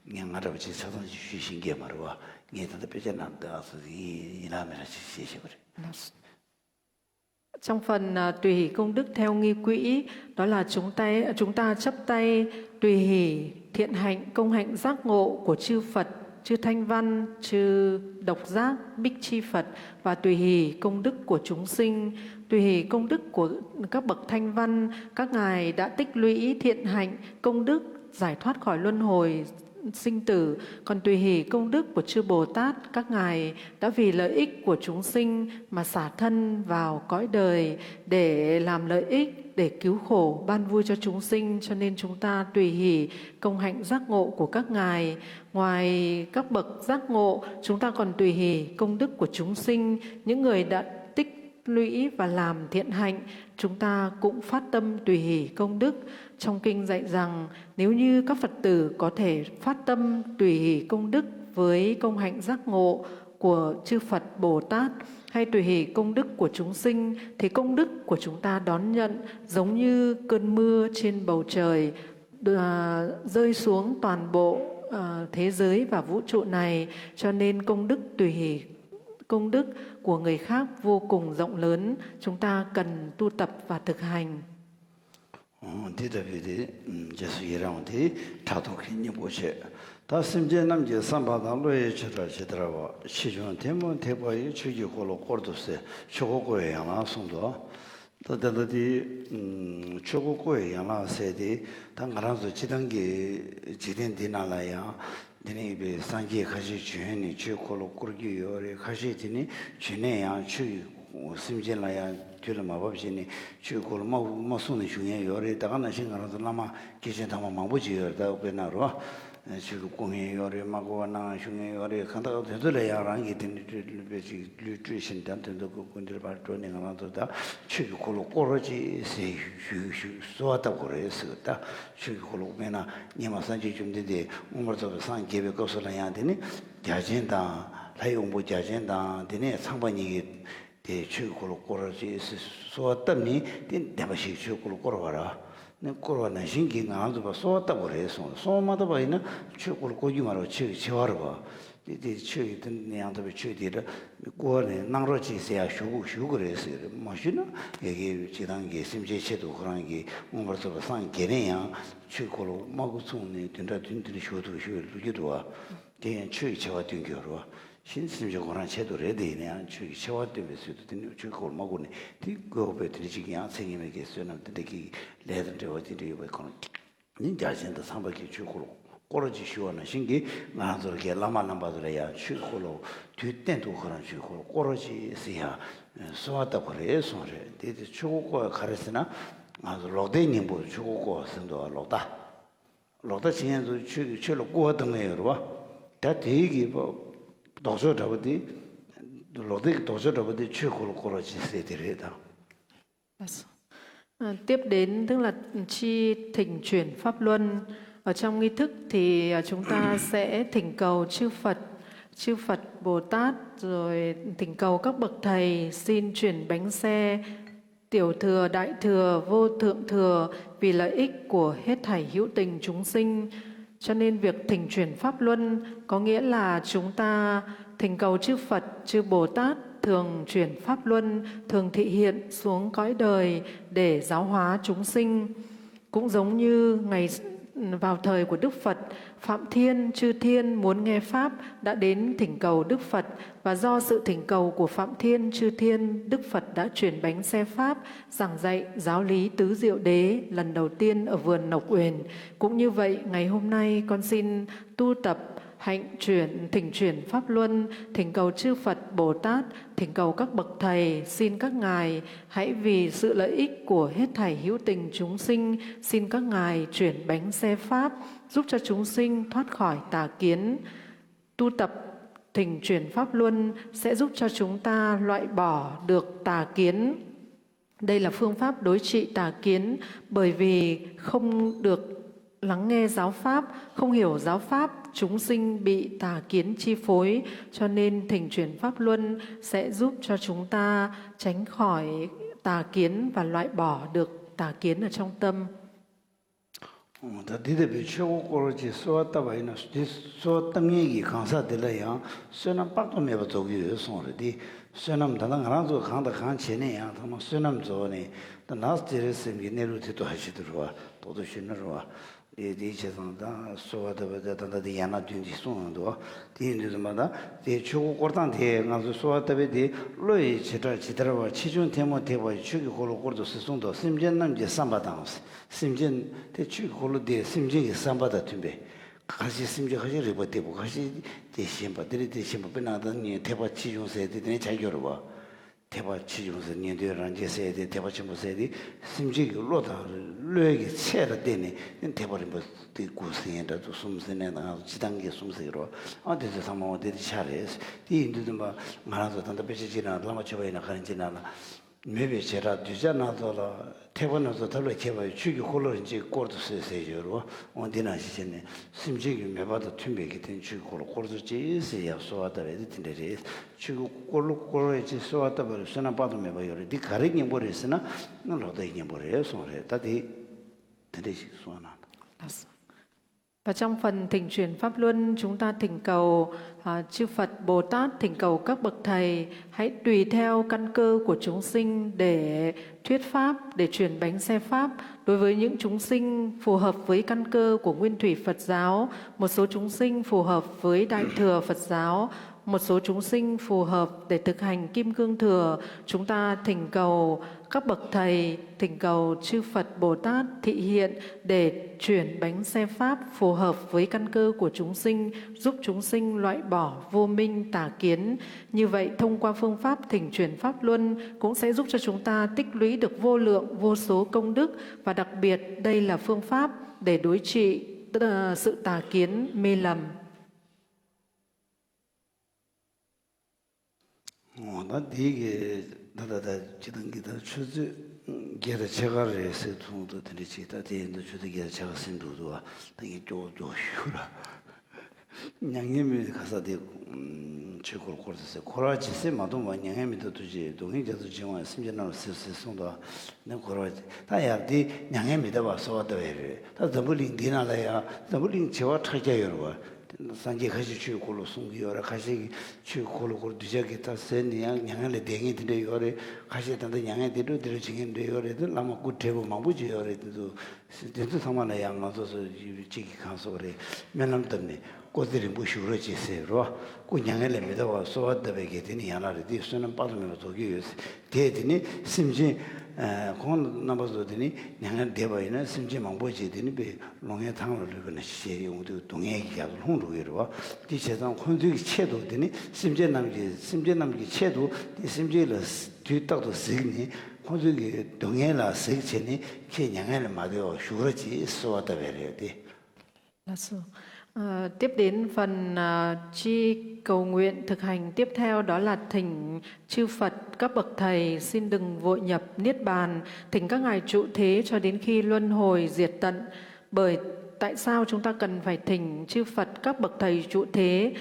ངས་ང་འདྲ་པོ་ཅིག་ཆ་ཚང་ཅིག་ཞུས་ཤེས་ཀྱི་མ་རེད་བ། ངས་ད་ལྟ་དཔེ་ཆ་ནང་དུ་ཨ་ཚོ་ཡིན་ཡིན་ལ་མིན་ལ་ཅིག་བཤད་ཤེས་པ་རེད། Trong phần à, tùy hỷ công đức theo nghi quỹ, đó là chúng ta chúng ta chắp tay tùy hỷ thiện hạnh công hạnh giác ngộ của chư Phật, chư Thanh Văn, chư Độc Giác, Bích Chi Phật và tùy hỷ công đức của chúng sinh, tùy hỷ công đức của các bậc Thanh Văn, các ngài đã tích lũy thiện hạnh, công đức giải thoát khỏi luân hồi sinh tử, còn tùy hỷ công đức của chư Bồ Tát các ngài đã vì lợi ích của chúng sinh mà xả thân vào cõi đời để làm lợi ích, để cứu khổ ban vui cho chúng sinh, cho nên chúng ta tùy hỷ công hạnh giác ngộ của các ngài. Ngoài các bậc giác ngộ, chúng ta còn tùy hỷ công đức của chúng sinh, những người đã tích lũy và làm thiện hạnh, chúng ta cũng phát tâm tùy hỷ công đức. Trong kinh dạy rằng nếu như các Phật tử có thể phát tâm tùy hỷ công đức với công hạnh giác ngộ của chư Phật Bồ Tát hay tùy hỷ công đức của chúng sinh thì công đức của chúng ta đón nhận giống như cơn mưa trên bầu trời à, rơi xuống toàn bộ à, thế giới và vũ trụ này, cho nên công đức tùy hỷ công đức của người khác vô cùng rộng lớn, chúng ta cần tu tập và thực hành. འདི་ལྟ་བུའི་དེ་རྗེས་སུ་ཡི་རང་དེ་ཕྲག་དོག་གི་གཉེན་པོ་བྱེད། ད་སེམས་ཅན་རྣམས་ཀྱི་བསམ་པ་དང་བློ་ཡི་ཆུ་འདྲ་ཇི་ལྟར་བ། ཕྱིས་བྱུང་ཐལ་མོ་ཐེག་པ་ཡི། ཆོས་ཀྱི་འཁོར་ལོ་བསྐོར་དུ་གསོལ། ཆོས་འཁོར་བསྐོར་བའི་ཡན་ལག་གསུངས་འདུག། ད་ལྟ་དེ་ཆོས་འཁོར་བསྐོར་བའི་ཡན་ལག་ཟེར་དེ་ད་ང་རང་ཚོ་སྤྱི་བཏང་གི་འཇིག་རྟེན་འདི་ནང་ལ་ཡང་དེ་ནས་ཡོད་པའི་སངས་རྒྱས་ཁ་ཤས་བྱོན་ནས་ཆོས་འཁོར་ལོ་བསྐོར་གྱི་ཡོད་རེད། ཁ་ཤས་དེ་ནས་བྱོན་ནས་ཡང་ཆོས་ཀྱི་སེམས་ཅན་ལ་ཡང་དུས་ལ་མ་བབ་བྱས་ནས་ཆོས་འཁོར་ལོ་མ་མ་གསུངས་ནས་བཞུགས་མཁན་ཡོད་རེད། ད་ག་ནང་བཞིན་ང་རང་ཚོ་བླ་མ་སྐྱེས་ཆེན་དམ་པ་མང་པོ་ཅིག་ཡོད་རེད། ད་དཔེར་ན་རོ། ཆོས་ཀྱི་སྐུ་ངལ་ཡོད་རེད། མ་གོ་བ་གནང་ཞུ་ངལ་ཡོད་རེད། གང་ལྟར་དེ་ཚོ་ལ་ཡང་རང་གིས་དེ་ནི་སྤྲོད་ལུས་པའི་ཅིག་ལུས་སྤྲོད་བཞིན་དང་དེ་ཚོ་སྐུ་མདུན་པར་འགྲོ་ནས་ང་རང་ཚོ་ད་ཆོས་ཀྱི་འཁོར་ལོ་བསྐོར་རོགས་གྱིས་ཟེར་ཞུ་ཞུ་གསོལ་བ་བཏབ་དགོས་རེད་ཟེར། ད་ཆོས་ཀྱི་འཁོར་ལོ་དཔེར་ན་སྔོན་མ་སངས་རྒྱས་བཅོམ་ལྡན་འདས་མངོན་པར་རྫོགས་པའི་སངས་རྒྱས་པའི་སྐབས་སུ་ལ་ཡང་དེ་ནི་བརྒྱ་བྱིན་དང་ལྷའི་དབང་པོ་བརྒྱ་བྱིན་དང་དེ་ནས་ཚངས་པ་གཉིས་ཀྱིས། དེ་ཆོས་ཀྱི་འཁོར་ལོ་བསྐོར་རོགས་གྱིས་ཟེར་གསོལ་བ་བཏབ་ནས་དེ་བདེན་པ་ཞིག་ཆོས་འཁོར་ལོ་བསྐོར་བ་ར། ནི་བསྐོར་བ་ནང་བཞིན་གྱིས་ང་རང་ཚོ་ཕར་གསོལ་བ་བཏབ་དགོས་རེད་གསུངས། གསོལ་བ་མ་བཏབ་པ་ཡིན་ན་ཆོས་འཁོར་ལོ་བསྐོར་རྒྱུ་མ་རེད། ཆོས་ཀྱི་ཆེ་བ་རེད་བ། དེ་དེ་ཆོས་ཀྱི་དེ་ནི་ཡང་དག་པའི་ཆོས་དེ་འདྲ་བསྐོར་བ་ནས་གནང་རོགས་གྱིས་ཟེར་ཡག་ཞུ་དགོས་ཞུ་དགོས་རེད་ཟེར། མ་ཞུས་ན་ཡ་གི་སྤྱི་བཏང་གི་སེམས་ཅན་ཆེད་དུ་ཁོ་རང་གི་མངོན་པར་རྫོགས་པའི་སངས་རྒྱས་ནས་ཡང་ཆོས་འཁོར་ལོ་མ་བསྐོར་ཚུགས་ནས་བདུན་ཕྲག་བདུན་བདུན་བཞུགས་འདུག་ཞུ་བའི་ལོ་རྒྱུས་འདུག་བ། དེ་ཡང་ཆོས་ཀྱི་ཆེ་བ་སྟོན་གྱི་ཡོད་རེད་བ། གཞན་སེམས་ཅན་ཁོ་རང་ཆེད་དུ་རེད། དེ་ཡིན་ན་ཡང་ཆོས་ཀྱི་ཆེ་བ་སྟོན་པའི་ཚུལ་དུ་དེ་ནི་ཆོས་འཁོར་མ་བསྐོར་ནས་དེ་དགོས་པའི་དེ་འདྲ་ཅིག་ཡང་ཚེ་སྔོན་མའི་གི་བསོད་ནམས་དེ་འདྲ་གི་ལས་དང་འབྲེལ་བ་དེ་འདྲ་ཡོད་པའི་ཁོ་རང་ནི་བརྒྱ་བྱིན་དང་ཚངས་པ་གིས་ཆོས་འཁོར་བསྐོར་རོགས་གྱིས་ཞུ་བ་ནང་བཞིན་གྱིས་ང་རང་ཚོར་གྱི་བླ་མ་རྣམ་པ་ཚོ་ལ་ཡང་ཆོས་འཁོར་ལོ་དུས་གཏན་དུ་ཁོ་རང་ཆོས་འཁོར་བསྐོར་རོགས་གྱིས་ཟེར་ཡང་གསོལ་བ་བཏབ་པ་རེད་གསུངས་རེད། དེ་དེ་ཆོས་འཁོར་བསྐོར་བ་ག་རེ་ཟེར་ན་ང་ཚོ་ལོག་ལྟའི་གཉེན་པོ་ཆོས་འཁོར་བསྐོར་བ་ཟེར་འདུག་བ། ལོག་ལྟ། ལོག་ལྟ་བྱེད་མཁན་ཚོ་ཆོས་ཀྱི་ཆོས་ལ་སྐུར་བ་གཏོང་མཁན་ཡོད་རེད་བ། ད་དེའི་གི་ལྡོག་ཕྱོགས་འདྲ་པོ་དེ། ལོག་ལྟའི་གི་ལྡོག་ཕྱོགས་འདྲ་པོ་དེ་ཆོས་འཁོར་ལོ་བསྐོར་བ་ཅིག་ཟེར་དེ་རེད་ད། Ờ, Tiếp đến tức là chi thỉnh chuyển pháp luân. Ở trong nghi thức thì à, chúng ta sẽ thỉnh cầu chư Phật, chư Phật Bồ Tát, rồi thỉnh cầu các bậc thầy xin chuyển bánh xe, tiểu thừa, đại thừa, vô thượng thừa vì lợi ích của hết thảy hữu tình chúng sinh. Cho nên việc thỉnh chuyển pháp luân có nghĩa là chúng ta thỉnh cầu chư Phật, chư Bồ Tát thường chuyển pháp luân, thường thị hiện xuống cõi đời để giáo hóa chúng sinh. Cũng giống như ngày vào thời của Đức Phật, Phạm Thiên, chư thiên muốn nghe Pháp đã đến thỉnh cầu Đức Phật, và do sự thỉnh cầu của Phạm Thiên, chư thiên, Đức Phật đã chuyển bánh xe Pháp, giảng dạy giáo lý tứ diệu đế lần đầu tiên ở vườn Nộc Uyển. Cũng như vậy, ngày hôm nay con xin tu tập hạnh chuyển, thỉnh chuyển pháp luân, thỉnh cầu chư Phật Bồ Tát, thỉnh cầu các bậc thầy, xin các ngài hãy vì sự lợi ích của hết thảy hữu tình chúng sinh, xin các ngài chuyển bánh xe Pháp, giúp cho chúng sinh thoát khỏi tà kiến. Tu tập thỉnh chuyển pháp luân sẽ giúp cho chúng ta loại bỏ được tà kiến. Đây là phương pháp đối trị tà kiến, bởi vì không được lắng nghe giáo pháp, không hiểu giáo pháp, chúng sinh bị tà kiến chi phối, cho nên thỉnh chuyển pháp luân sẽ giúp cho chúng ta tránh khỏi tà kiến và loại bỏ được tà kiến ở trong tâm. ད་འདི་ལྟ་བུའི་ཆོས་འཁོར་བསྐོར་རོགས་གྱིས་གསོལ་བ་བཏབ་པ་ཡིན་ན། དེ་གསོལ་བ་བཏབ་མཁན་གྱི་གང་ཟག་དེ་ལ་ཡང་བསོད་ནམས་དཔག་ཏུ་མེད་པ་རྫོགས་ཀྱི་ཡོད་གསུངས་རེད། དེ་བསོད་ནམས་ད་ལྟ་ང་རང་ཚོ་གང་དང་གང་བྱས་ནས་ཡང་ཐོག་མར་བསོད་ནམས་རྫོགས་ནས། ད་ནགས་ཚེ་རིང་སེམས་ཀྱི་གནས་ལུགས་དེ་ཐོག་ཧ་ཤེས་དུ་རུ་བ་རྡོག་རྡོག་ཞུས་ན་རུ་བ། དེ་དེའི་བྱས་ཙང་ད་གསོལ་བ་བཏབ་པ་དེ་ད་ལྟ་དེ་ཡང་ན་བདུན་དེ་གསུངས་ཡོང་འདུག་དེ་ཡིན་དུས་ཙམ་པ་ད་དེ་ཆོས་འཁོར་བསྐོར་སྟངས་དེ་ང་ཚོས་གསོལ་བ་བཏབ་པའི་དེ་བློ་ཡི་བྱེ་བྲག་ཇི་ལྟར་བ། ཆེ་ཆུང་ཐལ་མོ་ཐེག་པ་ཡི། ཆོས་ཀྱི་འཁོར་ལོ་བསྐོར་དུ་གསོལ་གསུངས་འདུག་སེམས་ཅན་རྣམས་ཀྱི་བསམ་པ་དང་། སེམས་ཅན་དེ་ཆོས་ཀྱི་འཁོར་ལོ་དེ་སེམས་ཅན་གྱི་བསམ་པ་དང་མཐུན་པས། ཁ་ཤས་སེམས་ཅན་ཁ་ཤས་རིག་པ་བརྟན་པོ། ཁ་ཤས་དེ་ཞན་པ། དེ་རིགས་དེ་ཞན་པ། དཔེར་ན་ད་ངས་ཐེག་པ་ཆེ་ཆུང་ཟེར་དེ་དེ་ནས་ཆ་རྒྱུ་རེད་བ། ཐེག་པ་ཆེ་ཆུང་ཟེར། ཉན་ཐོས་རང་རྒྱལ་ཟེར་དེ། ཐེག་པ་ཆེན་པོ་ཟེར་དེ། སེམས་ཅན་གྱི་བློ་དང་བློའི་གི་ཚད་ལ་བརྟེན་ནས་ཐེག་པ་རིམ་པ་དེ་དགུ་ཟེར་ཡང་འདྲ་འདུག་གསུམ་ཟེར་ནས་ང་ཚོ་སྤྱི་བཏང་གི་གསུམ་ཟེར་གི་རེད། ཨ་དེ་ཚོ་ཚང་མ་འོ་དེ་དེ་ཆ་རེད། དེ་ཡིན་དུས་ཙམ་པ་ང་རང་ཚོ་ད་ལྟ་དཔེ་ཆ་གཅིག་ནང་བླ་མ་མཆོད་པ་ཡིན་ན་ག་རེ་གཅིག་ནང་ལ། མོས་པའི་བྱེ་བྲག་གདུལ་བྱ་སྣ་ཚོགས་ལ། ཐེག་པ་སྣ་ཚོགས་ཐབས་ལ་མཁས་པ་ཡིས། ཆོས་ཀྱི་འཁོར་ལོ་རིན་ཆེན་བསྐོར་དུ་གསོལ་ཟེར་ཡོད་རེད་བ། འོ་འདི་ནང་བཞིན་བྱས་ནས་སེམས་ཅན་གྱི་མོས་པ་དང་མཐུན་པའི་གི་དེ་ཆོས་ཀྱི་འཁོར་ལོ་བསྐོར་དུ་གསོལ་ཅིག་ཟེར་ཡང་གསོལ་བ་བཏབ་པ་དེ་དེ་འདྲ་རེད། ཆོས་ཀྱི་འཁོར་ལོ་བསྐོར་བའི་ཆེད་གསོལ་བ་བཏབ་པ་ལ་བསོད་ནམས་དཔག་ཏུ་མེད་པ་ཡོད་རེད། འདི་ག་རེའི་གཉེན་པོ་རེད་ཟེར་ན། ནི་ལོག་ལྟའི་གཉེན་པོ་རེད་གསུངས་རེད། ད་དེ་དེ་འདྲ་ཞིག་གསུངས་གནང་དང་། Và trong phần thỉnh chuyển pháp luân, chúng ta thỉnh cầu à, chư Phật Bồ Tát, thỉnh cầu các bậc thầy hãy tùy theo căn cơ của chúng sinh để thuyết pháp, để chuyển bánh xe pháp đối với những chúng sinh phù hợp với căn cơ của nguyên thủy Phật giáo, một số chúng sinh phù hợp với đại thừa Phật giáo, một số chúng sinh phù hợp để thực hành kim cương thừa. Chúng ta thỉnh cầu các bậc thầy, thỉnh cầu chư Phật Bồ Tát thị hiện để chuyển bánh xe pháp phù hợp với căn cơ của chúng sinh, giúp chúng sinh loại bỏ vô minh tà kiến. Như vậy, thông qua phương pháp thỉnh chuyển pháp luân cũng sẽ giúp cho chúng ta tích lũy được vô lượng vô số công đức, và đặc biệt đây là phương pháp để đối trị Sự tà kiến, mê lầm. འོ་ད་དེ་གི་ད་ད་ད་སྤྱི་བཏང་གི་ད་ཆུ་ཚོད་བརྒྱད་དང་ཕྱེད་ཀ་རེད་ཟེར་ཐུང་དུ་དེ་འདྲ་ཅིག་ད་དེ་ཡིན་དུ་ཆུ་ཚོད་བརྒྱད་དང་ཕྱེད་ཀ་ཟིན་འདུག་འདུག་བ། ད་ངས་སྐྱོ་སྐྱོ་ཞུ་ར། མྱ་ངན་མེད་ཁ་ས་དེ་ཆོས་འཁོར་འཁོར་དུ་ཟེར་འཁོར་བ་ཇི་སྲིད་མ་སྟོངས་པ། མྱ་ངན་མི་འདའ་ཐུགས་རྗེས། སྡུག་བསྔལ་རྒྱ་མཚོ་འཇིག་པ་ཡང་། སེམས་ཅན་རྣམས་ལ་གཟིགས་པ་ཟེར་གསུངས་དང་། ནི་འཁོར་བ་ད་ཡང་དེ་མྱ་ངན་མི་འདའ་བར་གསོལ་བ་བཏབ་པ་རེད། ད་འཛམ་བུ་གླིང་འདི་ནང་ལ་ཡང་འཛམ་བུ་གླིང་བྱེ་བ་ཕྲག་བརྒྱ་ཡོད་རེད་བ། སངས་རྒྱས་ཁ་ཤས་ཆོས་འཁོར་ལོ་གསུང་གི་ཡོད་རེད། ཁ་ཤས་ཀྱིས་ཆོས་འཁོར་ལོ་སྐོར་གདུལ་བྱ་གི་ད་ཟེར་ནས་ཡང་མྱ་ངན་ལས་འདས་མཁན་དེ་འདྲ་ཡོད་རེད། ཁ་ཤས་ད་ལྟ་མྱ་ངན་འདས་འགྲོ་འདི་འདྲ་བྱེད་མཁན་འདྲ་ཡོད་རེད། དེ་བླ་མ་སྐུ་བགྲེས་པོ་མང་པོ་ཅིག་ཡོད་རེད། དེ་ཚོ་དེ་ཚོ་ཚང་མ་ལ་ཡང་ང་ཚོ་ཚོ་གཅིག་གིས་གང་ཟེར་བ་རེད། སྨོན་ལམ་བཏབ་ནས་སྐུ་ཚེ་རིང་པོ་བཞུགས་རོགས་བྱེད་ཟེར་རོ། སྐུ་མྱ་ངན་ལས་མི་འདའ་བར་གསོལ་བ་བཏབ་པའི་གི་དེ་ནི་ཡན་ལག་རེད། དེ་བསོད་ནམས་དཔག་ཏུ་མེད་པ་རྫོགས་ཀྱི་ཡོད་ཟེར། དེ་དེ་ནི་སེམས་ཅན་ཁོང་རྣམ་པ་ཚོ་དེ་ནི་མྱ་ངན་འདས་པ་ཡིན་ན་སེམས་ཅན་མང་པོ་ཅིག་དེ་ནི་དཔེ་ལོག་གནས་ཐང་ལ་ལུས་པ་ན་ཞེས་ཡོང་དུས་སྡུག་བསྔལ་གྱི་རྒྱ་མཚོར་ལྷུང་འགྲོ་གི་རེད་བ། དེ་བྱས་ཙང་ཁོང་ཚོའི་གི་ཆེད་དུ་དེ་ནི་སེམས་ཅན་རྣམས་ཀྱི་སེམས་ཅན་རྣམས་ཀྱི་ཆེད་དུ་དེ་སེམས་ཅན་ལ་དུས་རྟག་ཏུ་གཟིགས་ནས་ཁོང་ཚོའི་གི་སྡུག་བསྔལ་ལ་གཟིགས་བྱས་ནས་ཁྱེད་མྱ་ངན་ལས་མ་འདའ་བར་བཞུགས་རོགས་གྱིས་གསོལ་བ་བཏབ་པ་རེད་དེ། Là sự. Ờ, tiếp đến phần à, chi cầu nguyện thực hành tiếp theo, đó là thỉnh chư Phật các bậc thầy xin đừng vội nhập Niết Bàn, thỉnh các ngài trụ thế cho đến khi luân hồi diệt tận. Bởi tại sao chúng ta cần phải thỉnh chư Phật các bậc thầy trụ thế?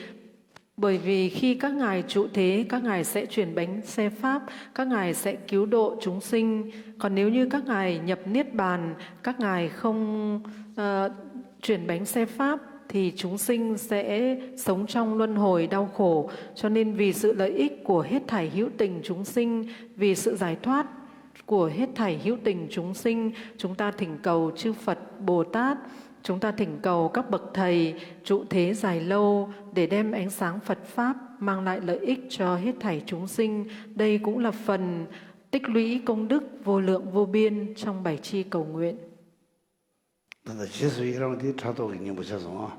Bởi vì khi các ngài trụ thế, các ngài sẽ chuyển bánh xe Pháp, các ngài sẽ cứu độ chúng sinh. Còn nếu như các ngài nhập Niết Bàn, các ngài không ờ, chuyển bánh xe Pháp, thì chúng sinh sẽ sống trong luân hồi đau khổ. Cho nên vì sự lợi ích của hết thảy hữu tình chúng sinh, vì sự giải thoát của hết thảy hữu tình chúng sinh, chúng ta thỉnh cầu chư Phật Bồ Tát, chúng ta thỉnh cầu các bậc thầy trụ thế dài lâu để đem ánh sáng Phật Pháp mang lại lợi ích cho hết thảy chúng sinh. Đây cũng là phần tích lũy công đức vô lượng vô biên trong bài chi cầu nguyện. ད་ལྟ་རྗེས་སུ་ཡི་རང་དེ་ཕྲག་དོག་གི་གཉེན་པོ་བྱས་སོང་ཨ།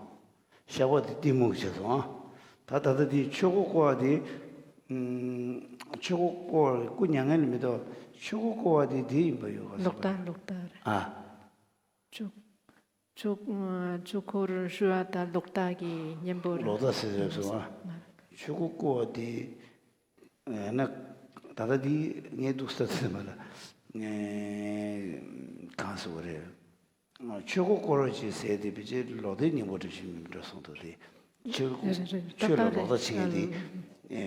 བཤགས་པ་དེ་གཏི་མུག་བྱས་སོང་ཨ། ད་ད་ལྟ་དེ་ཆོས་འཁོར་བསྐོར་བ་དེ། ཨུམ། ཆོས་འཁོར་བསྐོར་བ་སྐུ་མྱ་ངན་ལས་མི་འདའ་བ། ཆོས་འཁོར་བསྐོར་བ་དེ་དེ་ཡིན་པ་ཡོད་ག་ཟེར་ལོག་བ་ལྟ་རེད། ལོག་ལྟ་རེད། ཨ། ཆོས་ཆོས་ཨ་ཆོས་འཁོར་ཞུ་བ་དང་ལོག་ལྟ་གི་གཉེན་པོ་རེད། ལོག་ལྟ་ཟེར་ཟེར་སོང་ཨ། ཆོས་འཁོར་བསྐོར་བ་དེ། ཨ་ན། ད་ལྟ་འདི་ངས་འདུག་ས་ཚོད་མ་ལ། ངས་གང་ཟེར་བ་རེད། ཆོས་འཁོར་བསྐོར་བ་ཅིག་ཟེར་དེ་བེད་སྤྱད་ལོག་ལྟའི་གཉེན་པོ་འདྲ་ཞིག་མིན་འགྲོ་སོང་དུ་རེད། ཆོས་རེད་རེད་རེད། ཆོས་ལ་ལོག་ལྟ་བྱེད་མཁན་དེ། ཨ་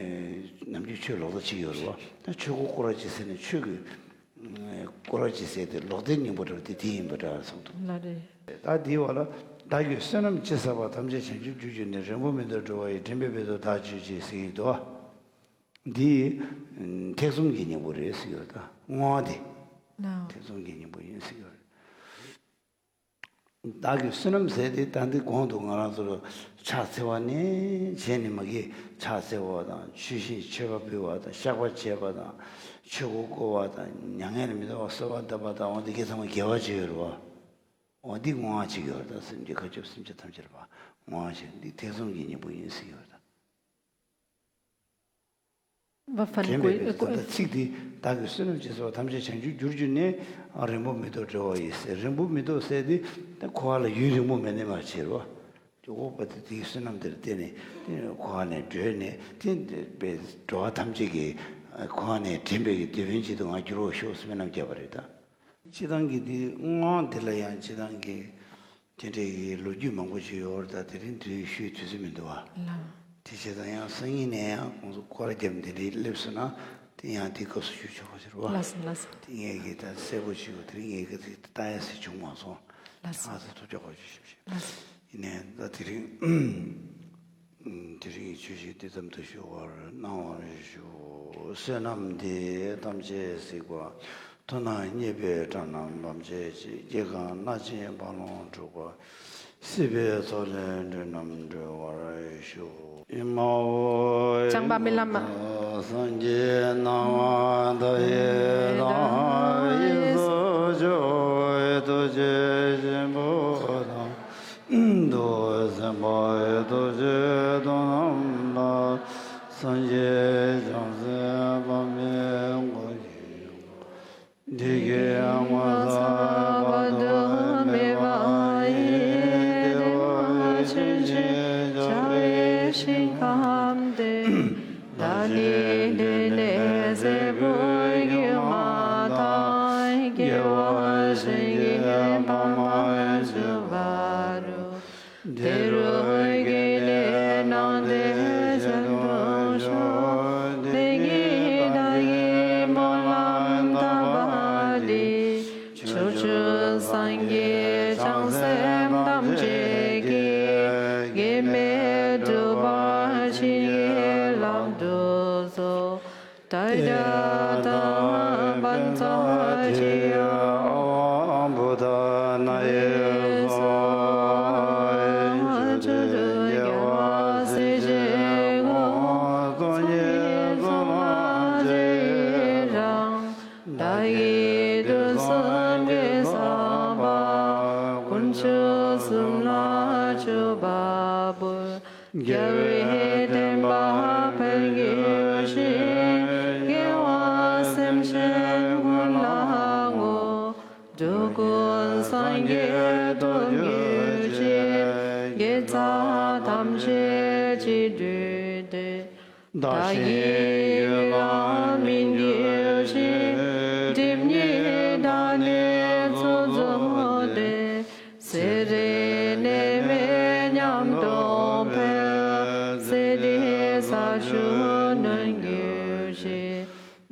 ནམ་རྒྱུན་ཆོས་ལོག་ལྟ་བྱེད་ཡོད་རེད་བ། ད་ཆོས་འཁོར་བསྐོར་བ་ཅིག་ཟེར་ནས་ཆོས་ཀྱི་བསྐོར་བ་ཅིག་ཟེར་དེ་ལོག་ལྟའི་གཉེན་པོ་འདྲ་བ་དེ་དེ་ཡིན་པ་འདྲ་སོང་དུ། ལ་རེད། ད་དེའི་བར་ལ་བདག་གིས་བསོད་ནམས་ཅི་བསགས་པ་ཐམས་ཅད་བྱང་ཆུབ་རྒྱུར་གྱུར་ནས་རིང་པོ་མི་འདའ་འགྲོ་བ་ཡི་དྲན་པས་འབད་དོ་བདག་མཆོད་ཅིག་ཟེར་གྱི་འདུག་འདི་ཐེག་གསུམ་གྱི་སྙིང་པོ་རེད་ཟེར་གྱི་ཡོད་ད། བསྔོ་བ་འདི་ལའོ། ཐེག་གསུམ་གྱི་སྙིང་པོ་ཡིན་ཟེར་གྱི་ཡོད་རེད། བདག་གིས་བསོད་ནམས་ཟེར་དེ་ད་འདི་གོང་དུ་ང་རང་ཚོ་ལ་ཕྱག་འཚལ་བ་ནས་བྱས་ནས་མ་གི་ཕྱག་འཚལ་བ་དང་ཆོས་བཞིན་མཆོད་པ་ཕུལ་བ་དང་བཤགས་པ་བྱས་པ་དང་ཆོས་འཁོར་བསྐོར་བ་དང་མྱ་ངན་ལས་མི་འདའ་བར་གསོལ་བ་བཏབ་པ་དང་འོ་འདི་གའི་ཚང་མ་དགེ་བ་བྱེད་ཡོད་རེད་བ། འོ་འདི་བསྔོ་བ་བྱེད་ཀྱི་ཡོད་རེད་ད། སེམས་ཅན་བཀའ་ཆོས་སེམས་ཅན་ཐམས་ཅད་ལ་བསྔོ་བ་བྱེད་འདི་ཐེག་གསུམ་གྱི་སྙིང་པོ་ཡིན་ཟེར་གྱི་ཡོད་རེད་ད། Và phần དྲན་པས་འབད་དོ་ད་ཚིག་འདི་བདག་གིས་བསོད་ནམས་ཅི་བསགས་པ་ཐམས་ཅད་བྱང་ཆུབ་རྒྱུར་གྱུར་ནས་རིང་པོ་མི་འདའ་འགྲོ་བ་ཡི་ཟེར། རིང་པོ་མི་འདའ་ཟེར་དེ་ད་འཁོར་བ་ལ་ཡུན་རིང་པོ་མི་གནས་པ་བྱེད་རོ། ཇོ་བོ་པ་དེ་དེའི་བསོད་ནམས་དེར་བརྟེན་ནས་དེ་འཁོར་བ་ནས་བྲོས་ནས་དེ་འདི་པའི་འགྲོ་བ་ཐམས་ཅད་ཀྱི་འཁོར་བ་ནས་འདྲེན་པའི་གི་དེད་དཔོན་ཅིག་ཏུ་ང་འགྱུར་བར་ཤོག་སྨོན་ལམ་བརྒྱབ་པ་རེད་ད། སྤྱིར་བཏང་གི་འདི་བསྔོ་བ་འདི་ལ་ཡང་སྤྱིར་བཏང་གི་དེ་འདྲའི་གི་ལོ་རྒྱུས་མང་པོ་ཞིག་ཡོད་རེད་ད། དེ་རིང་དུས་ཤོད་དུས་ཚོད་མི་འདུག་བ། ལགས། དེ་བྱས་ཙང་ཡང་སང་ཉིན་ནས་ཡང་ཁོང་ཚོ་སྐོར་ར་བརྒྱབ་འདི་འདྲའི་སླེབས་སོང་ན་དེ་ཡང་དེ་སྐབས་སུ་ཞུ་ཆོག་པ་ཞིག་རེད་བ། ལགས་སོ་ལགས་སོ། དེ་ངས་གི་ད་གསལ་པོ་ཞིག་དེ་རིང་ངས་གི་དེ་ལྟ་ཡ་ཟེར་བྱུང་མ་སོང་། ལགས་སོ། ང་ཚོ་ཐུགས་རྗེ་ཆེ་ཞུ་ཞུ། ལགས་སོ། ཡིན་ནའི་ད་དེ་རིང་དེ་རིང་གི་ཆོས་ཞིག་འདི་ཙམ་དུ་ཞུ་བར་གནང་བར་ཞུ། བསོད་ནམས་འདི་ཡིས་ཐམས་ཅད་གཟིགས་པ། མཐོ་ནས་མཉེས་པའི་དགྲ་རྣམས་ཕམ་བྱས་ཤིང་། སྐྱེ་རྒ་ན་འཆིའི་རྦ་ཀློང་འཁྲུགས་པ། སྲིད་པའི་མཚོ་ལས་འགྲོ་རྣམས་སྒྲོལ་བར་ཤོག་ཨེ་མ་ཧོ། ཅང་པ་མི་ལ་མ། སངས་རྒྱས་སྣང་བ་མཐའ་ཡས་དང་། གཡས་སུ་ཇོ་བོ་ཐུགས་རྗེ་ཆེན་པོ་དང་། རྡོ་རྗེ་སེམས་དཔའི་ཐུགས་རྗེ་དང་རྣམས་ལ། སངས་རྒྱས་བྱང་སེམས་དཔག་མེད་སྐུ་ཡི། འདི་སྐད་ངོ་མཚར་བར་དུ་སྨྲས་པ་ཡིན། བདག་ནི་འདི་ནས་ཚེ་འཕོས་གྱུར་མ་ཐག་དགེ་བ་གཞན་གྱིས་ཕམ་པར་གྱུར་པ་རུ། དེ་རུ་སྐྱེས་ནས་སྣང་མཐའི་རྒྱན་དུ་ཤོག་དེ་ཉིད་བདག་གིས་སྨོན་ལམ་བཏབ་པ་འདི། ཕྱོགས་བཅུའི་སངས་རྒྱས་བྱང་སེམས་ཐམས་ཅད་ཀྱིས། གེགས་མེད་གྲུབ་པར་བྱིན་གྱིས་བརླབ་ཏུ་གསོལ། ཏདྱ་ཐཱ། པཉྩ་ཙིཏྟ་ཨཱཿཧཱུྃ། བུདྡྷ་ན་ཡེ་སྭཱ་ཧཱ། ཕྱོགས་བཅུའི་རྒྱལ་བ་སྲས་བཅས་དགོངས། ཚོགས་གཉིས་སུ་ལྷག་བཅས་ཡི་རང་། བདག་གིས་དུས་གསུམ་གྱི་ས་བོན། དཀོན་མཆོག་གསུམ་ལ་སྤྱོད་པ་པོ། རྒྱལ་བའི་བསྟན་པ་འཕེལ་གྱུར་ཅིག་དགེ་བ་སེམས་ཅན་ཀུན་ལ་བསྔོ། འགྲོ་ཀུན་སངས་རྒྱས་ཐོབ་གྱུར་ཅིག་དགེ་རྩ་ཐམས་ཅད་གཅིག་བསྡུས་ཏེ། བདག་གི་ཡུལ་ལ་སྨིན་གྱུར་ཅིག་སྒྲིབ་གཉིས་དག་ནས་ཚོགས་རྫོགས་ཏེ། ཚེ་རིང་ནད་མེད་ཉམས་རྟོགས་འཕེལ། ཚེ་འདིའི་ས་བཅུ་ནོན་གྱུར་ཅིག་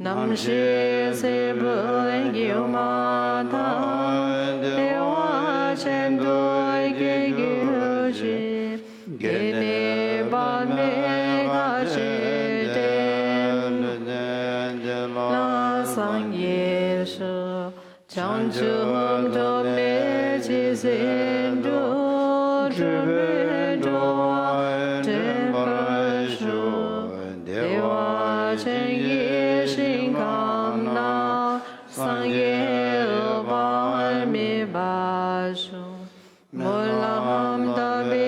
རྣམ་ཤེས་ཚེ་འཕོས་གྱུར་མ་ཐག་བདེ་བ་ཅན་དུ་སྐྱེ་གྱུར་ཅིག་དགེ་ནས་བབས་པའི་ཁ་ཕྱིར་ཏེ། ལྷ་སངས་རྒྱས་སུ། བྱང་ཆུབ་ཐོབ་ནས་ཇི་སྲིད་འགྲོ། འཁྲུལ་པའི་འགྲོ་བ་བྲལ་བར་ཤོག་བདེ་བ་ཅན་གྱི་ཞིང་ཁམས་ན། སངས་རྒྱས་འོད་དཔག་མེད་པ་བཞུགས། སྨོན་ལམ་བཏབ་པའི་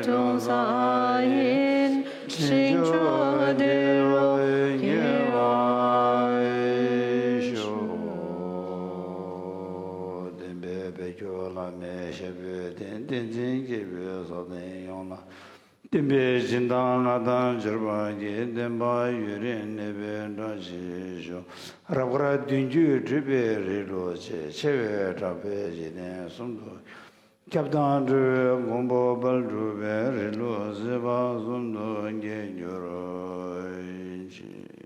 འཁྲུངས་ས་ཡིན། ཞིང་མཆོག་དེ་རུ་སྐྱེ་བར་ཤོག་བསྟན་པའི་བེད་སྤྱོད་བླ་མེད་ཞབས་པད་བརྟན། བསྟན་འཛིན་སྐྱེས་བུ་སོགས་ལྡན་ཡོངས་ལ། བསྟན་པའི་སྦྱིན་བདག་མངའ་ཐང་འབྱོར་པ་གྱིས། བསྟན་པ་ཡུན་རིང་གནས་པའི་བཀྲ་ཤིས་ཤོག་རབ་དཀར་བདུན་ཅུས་སྤྲུལ་པའི་རིང་ལུགས་ཆེ། ཆེ་བའི་གྲགས་པས་འཇིག་རྟེན་གསུམ་དུ། ཁྱབ་བདག་འགྲོ་བའི་མགོན་པོ་དཔལ་འབྲུག་པའི། རིང་ལུགས་སྲིད་པ་གསུམ་དུ་རྒྱས་གྱུར་ཅིག